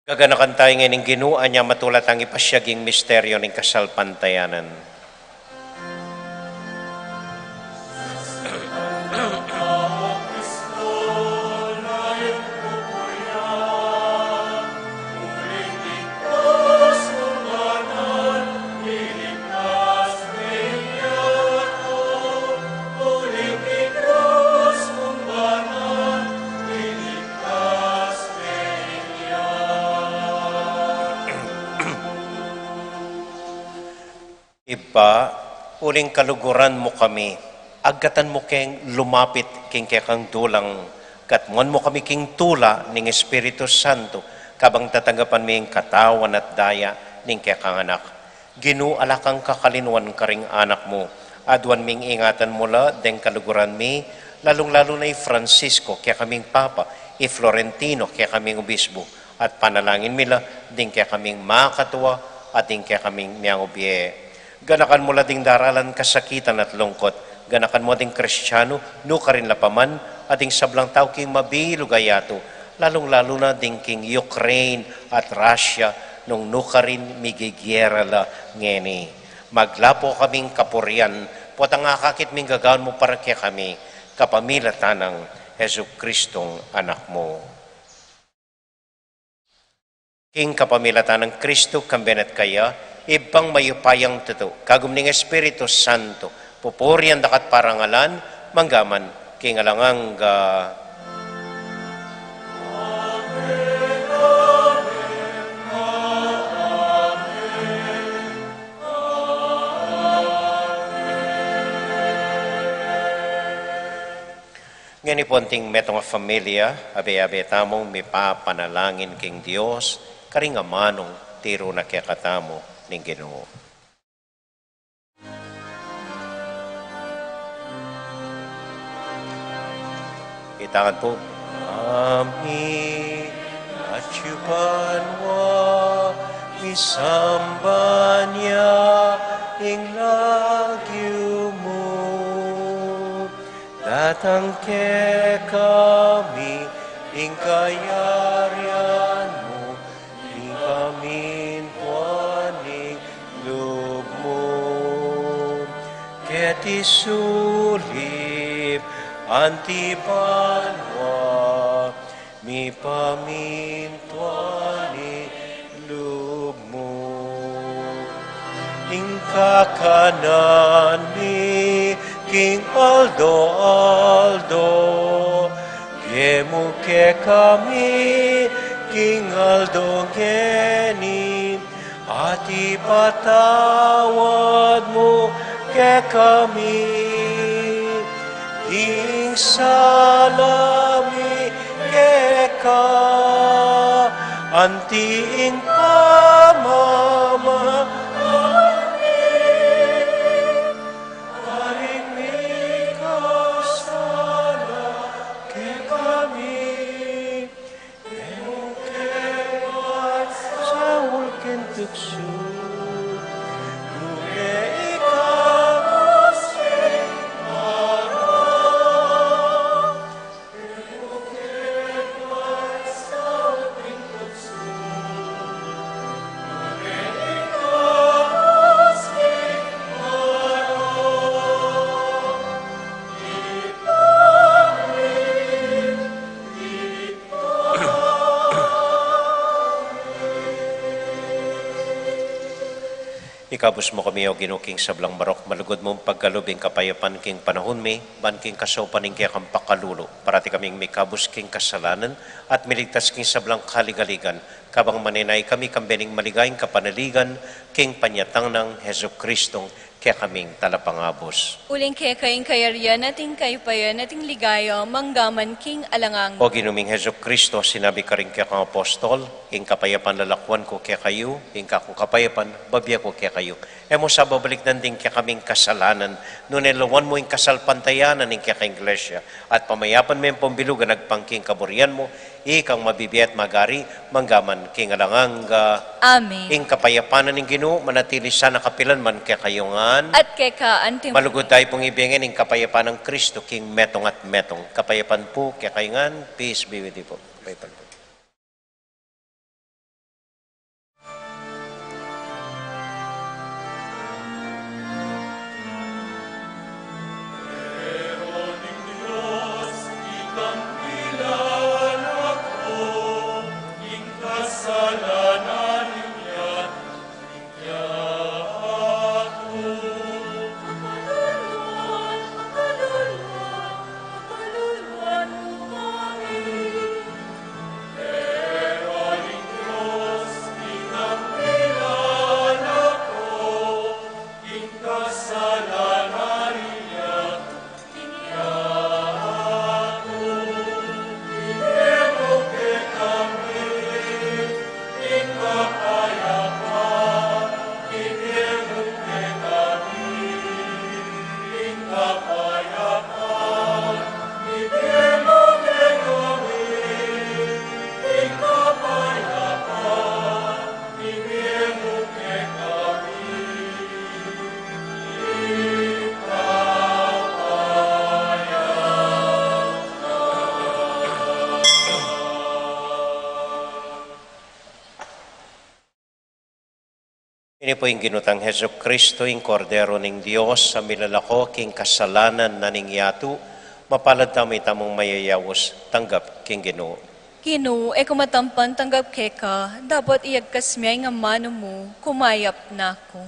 Gaganakan tamu ngening Ginu, anya matula tang ipasiag ing misteryo ning kasalpantayanan. Ibpa, uling kaluguran mu kami, agkatan mu keng lumapit king kekang dulang, katmuan mu kami king tula ning Espiritu Santo, kabang tatanggapan mi ing katawan at daya ning kekang Anak. Ginu, ala kang kakalinuan karing anak mu. Aduan ming ingatan mu la deng kaluguran mi, lalung-lalu na i Francisco, kekaming Papa, i Florentino, kekaming Obispo, at panalangin mi la ding kekaming makatua at ding kekaming miyang ubie. Ganakan mu la ding daralan kasakitan at lungkot. Ganakan mu ding Kristiano, nukarin la pa man, at ding sablang tau king mabilug a yatu, lalung-lalu na ding king Ukraine at Russia, nung nukarin migigiera la ngeni. Maglapo kaming kapurian, potang akakit ming gagawan mu para kekami, kapamilatan nang Jesucristong Anak mu. King kapamilatan nang Kristo, kambe na at kaya, Ibpang mayupayang tutu, kagum ning Espiritu Santo, pupurian da ka at parangalan, mangga man king alang angga. Ngeni pu anting metung a familia, abe-abe tamung mipapanalangin king Dios, karing amanung tiru na kekatamu ning Ginu. Itangan pu. Amin. Atyu banua, misamban ya ing lagyu mu. Datang kekami ing kayarian mu, mipamintuan ing lub mu. Keti sulip anti banua, mipamintuan ing lub mu. Ing kakanan mi king aldo-aldo, ibie mu kekami king aldo ngeni, at ipatawad mu kekami ing sala mi keka, anti ing pamamala mi karing mikasala kekami. E mu ke paisaul king tuksu, nune ikabus king marok. Ikabus mu kami, O Ginu, king sablang marok, malugud mung pagkalub ing kapayapan king panahun mi, ban king kasaupan ning kekang pakalulu, parati kaming mikabus king kasalanan, at miligtas king sablang kaligaligan, kabang manenaya kami kambe ning maligayang kapanaligan, king panyatang nang Jesucristong kekaming Talapangabus. Uling keka ing kayarian at ing kayupayan at ing ligaya, mangga man king alang angga. O Ginu ming Jesucristo, sinabi karing kekang apostol, ing kapayapan lalakuan ku kekayu, ing kakung kapayapan bibie ku kekayu. E mu sa babalikdan ding kekaming kasalanan, nune lawan mu ing kasalpantayanan ning kekang Iglesia, at pamayapan me ing pambilugan agpang king kaburian mu, ikang mabibie at magari, mangga man king alang angga. Amen. Ing kapayapan na ning Ginu, manatili sana kapilan man kekayu ngan. At keka anti mu. Malugud tayu pung ibie ngan ing kapayapan nang Kristo, king metung at metung. Kapayapan pu kekayu ngan, peace be with you po. Kapayapan pu. Ini pu ing Ginu tang Jesucristo, ing Kordero ning Dios, a milalako king kasalanan na ning yatu. Mapalad tamu, ita mung mayayaus, tanggap king Ginu. Ginu, e ku matampan tanggap keka, dapot iyagkas me ing amanu mu, kumayap na ku.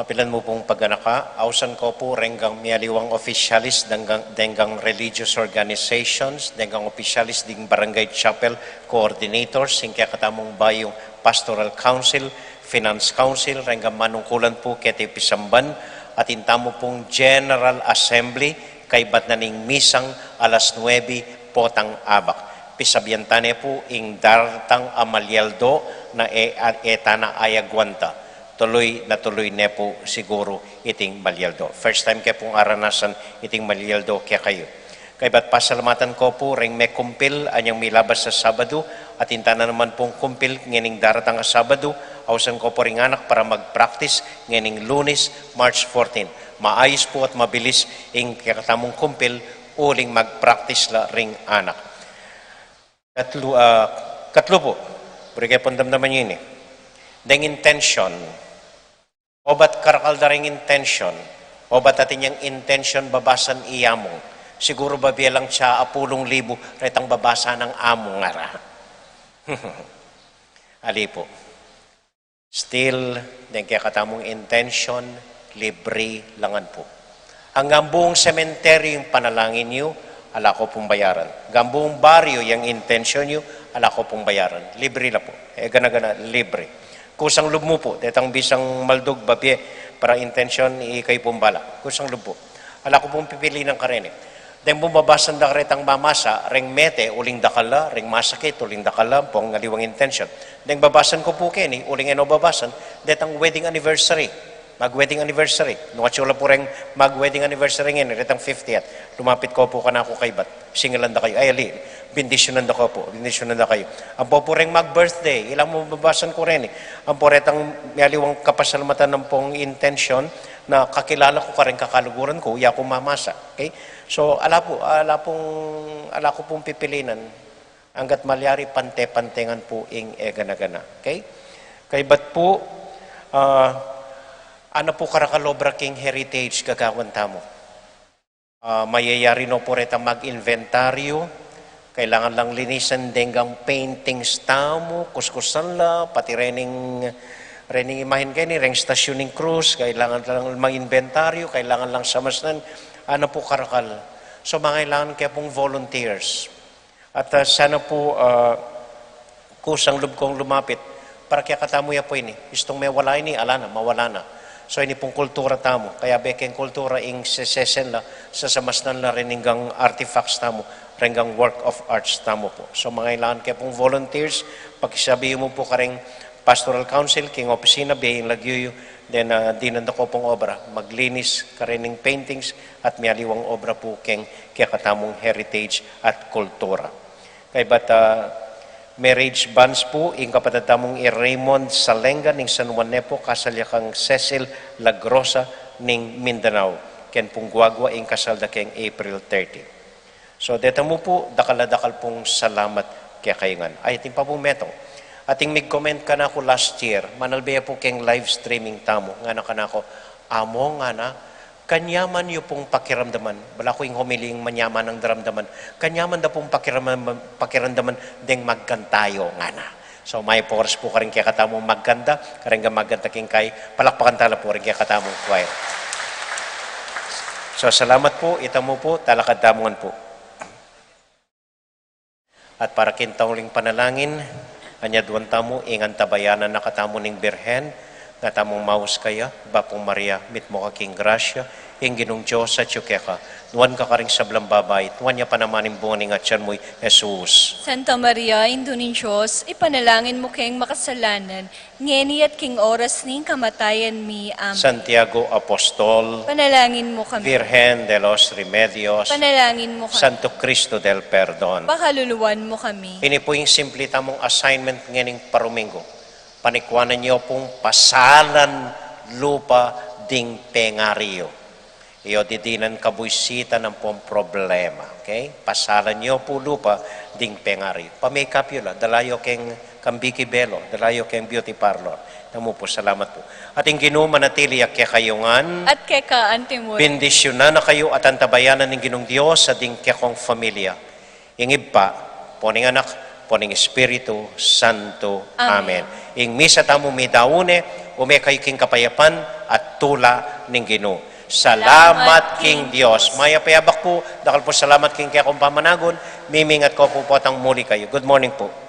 Pilan mu pung paganaka, ausan ko pu reng gang mialiwang opisyalis deng gang, deng gang religious organizations, deng gang opisyalis ding barangay chapel coordinators, ing kekatamung bayung pastoral council, finance council, reng gang manungkulan pu keti pisamban, atin tamu pung General Assembly, kaybat na ning misang alas nuebe potang abak. Pisabian ta ne pu ing dartang a malyaldo na e, a, e ta na ayagwanta. Tuluy na tuluy ne pu siguru iting malyaldo. First time ke pung aranasan iting malyaldo kekayu. Kaybat pasalamatan ko pu reng mekumpil anyang milabas a Sabadu, atin ta na naman pung kumpil ngening dartang a Sabadu, ausan ko pu ring anak para mag-practice ngening Lunes, March fourteen. Maayus pu at mabilis ing kekatamung kumpil uling mag-practice la ring anak. Katlu, ah, katlu pu, buri ke pung damdaman yu ini. Deng intention. Obat karakal da ring intention. Obat atin yang intention babasan i amung. Siguru babie lang atsa a pulung libu retang babasa nang amung ngara. Ali pu. Still, deng kekatamung intention, libre la ngan pu. Anggang buung sementeryo ing panalangin yu, ala ko pung bayaran. Anggang buung baryo yang intention yu, ala ko pung bayaran. Libre la pu. E gana-gana, libre. Kusang lub mu pu, detang bisang maldug, babie, para intention, ikayu pung bala. Kusang lub pu. Ala ko pung pipilinan kareni. Deng pung babasan da karetang mamasa, reng mete, uling dakal la, reng masakit, uling dakal la, ampong aliwang intention. Deng babasan ku pu keni, uling e no babasan, detang wedding anniversary. Mag-wedding anniversary. Nung atsu la pu reng mag-wedding anniversary ngeni, detang fiftieth. Lumapit ko pu kanaku kaybat. Singilan da kayu. Ay, ali, bindisyunan da ko pu. Bindisyunan da kayu. Ampo pu reng mag-birthday, ilang mu babasan ku reni. Ampo retang mialiwang kapasalamatan ampong intention, na kakilala ku kareng kakaluguran ku, ya ku mamasa. Okay? So, ala pu, ala pung, ala ku pung pipilinan, anggat malyari pante-pante ngan pu ing e gana-gana. Okay? Kaybat pu, ah, ana pu karakal obra king heritage gagawan tamu. Ah, mayayari no pu retang mag-inventaryo, kailangan lang linisan deng gang paintings tamu, kuskusan la, pati rening, rening imahen keni, reng stasyon ning krus, kailangan lang mag-inventaryo, kailangan lang samasnan, ana pu karakal. So, mangailangan ke pung volunteers. At, ah, sana pu, ah, kusang lub kong lumapit, para kekatamu ya pu ini, istung mewala ini, ala na, mawala na. So, ini pung kultura tamu, kayabe keng kultura ing sesesen la, sasamasnan la rening gang artifacts tamu, reng gang work of arts tamu pu. So, mangailangan ke pung volunteers, pakisabi yu mu pu kareng Pastoral Council, king opisina, bie ing lagyu yu, then, ah, dinan da ko pung obra, maglinis karening paintings, at mialiwang obra pu keng kekatamung heritage at kultura. Kaybat, ah, marriage banns pu, ing kapatad tamung i Raymond Salenga ning San Juan Nepo, kasal ya kang Cecil Lagrosa ning Mindanao, ken pung guagua ing kasal da keng April thirty. So, deta mu pu, dakal a dakal pung salamat kekayu ngan. Ay, atin pa pung metung. Ating mig-comment kanaku last year, manalbe ya pu keng live streaming tamu, ngana kanaku, "Amo," ngana, "kanyaman yu pung pakiramdaman," balaku ing homily ing manyaman nang daramdaman, "kanyaman da pung pakiram-, pakiramdaman deng magganta yu," ngana. So, mayap a oras pu karing kekatamung magganta, karing magganta king kai, palakpakan tala pu ring kekatamung choir. So, salamat pu, ita mu pu, talakad tamu ngan pu. At para king tauling panalangin, anyaduan tamu ing antabayanan na katamu ning Birhen, nga tamung maus kaya, Bapu Maria, mitmu ka king grasya, ing Ginung Dios atyu keka, nuan ka karing sablang babai, nuan ya pa naman ing bunga ning atyan mu, i Jesus. Santa Maria, Indu ning Dios, ipanalangin mu keng makasalanan, ngeni at king oras ning kamatayan mi. Amen. Santiago Apostol, panalangin mu kami. Virgen de los Remedios, panalangin mu kami. Santo Cristo del Perdon, pakaluluan mu kami. Ini pu ing simple tamung assignment ngening paruminggu. Panikuanan yu pung pasalan lupa ding pengari yu. Iyo didinan kabuisitan ampong problema, okay? Pasalan yu pu lupa ding pengari yu. Pa-makeup yu la, dala yu keng, kang Vicky Bello, dala yu keng beauty parlor. Tamu pu, salamat pu. At ing Ginu manatili ya kekayu ngan. At keka antimurin. Bendisyunan na kayu at antabayanan ning Ginung Dios at ding kekong familia. Ing Ibpa, ampo ning Anak, po ning Espiritu Santo. Amen. Amen. Ing misa tamu midaun ne, ume kayu king kapayapan at tula ning Ginu. Salamat king Dios. Mayap a abak pu, dakal pu salamat king kekong pamanagun, mimingat ko pu potang muli kayu. Good morning pu.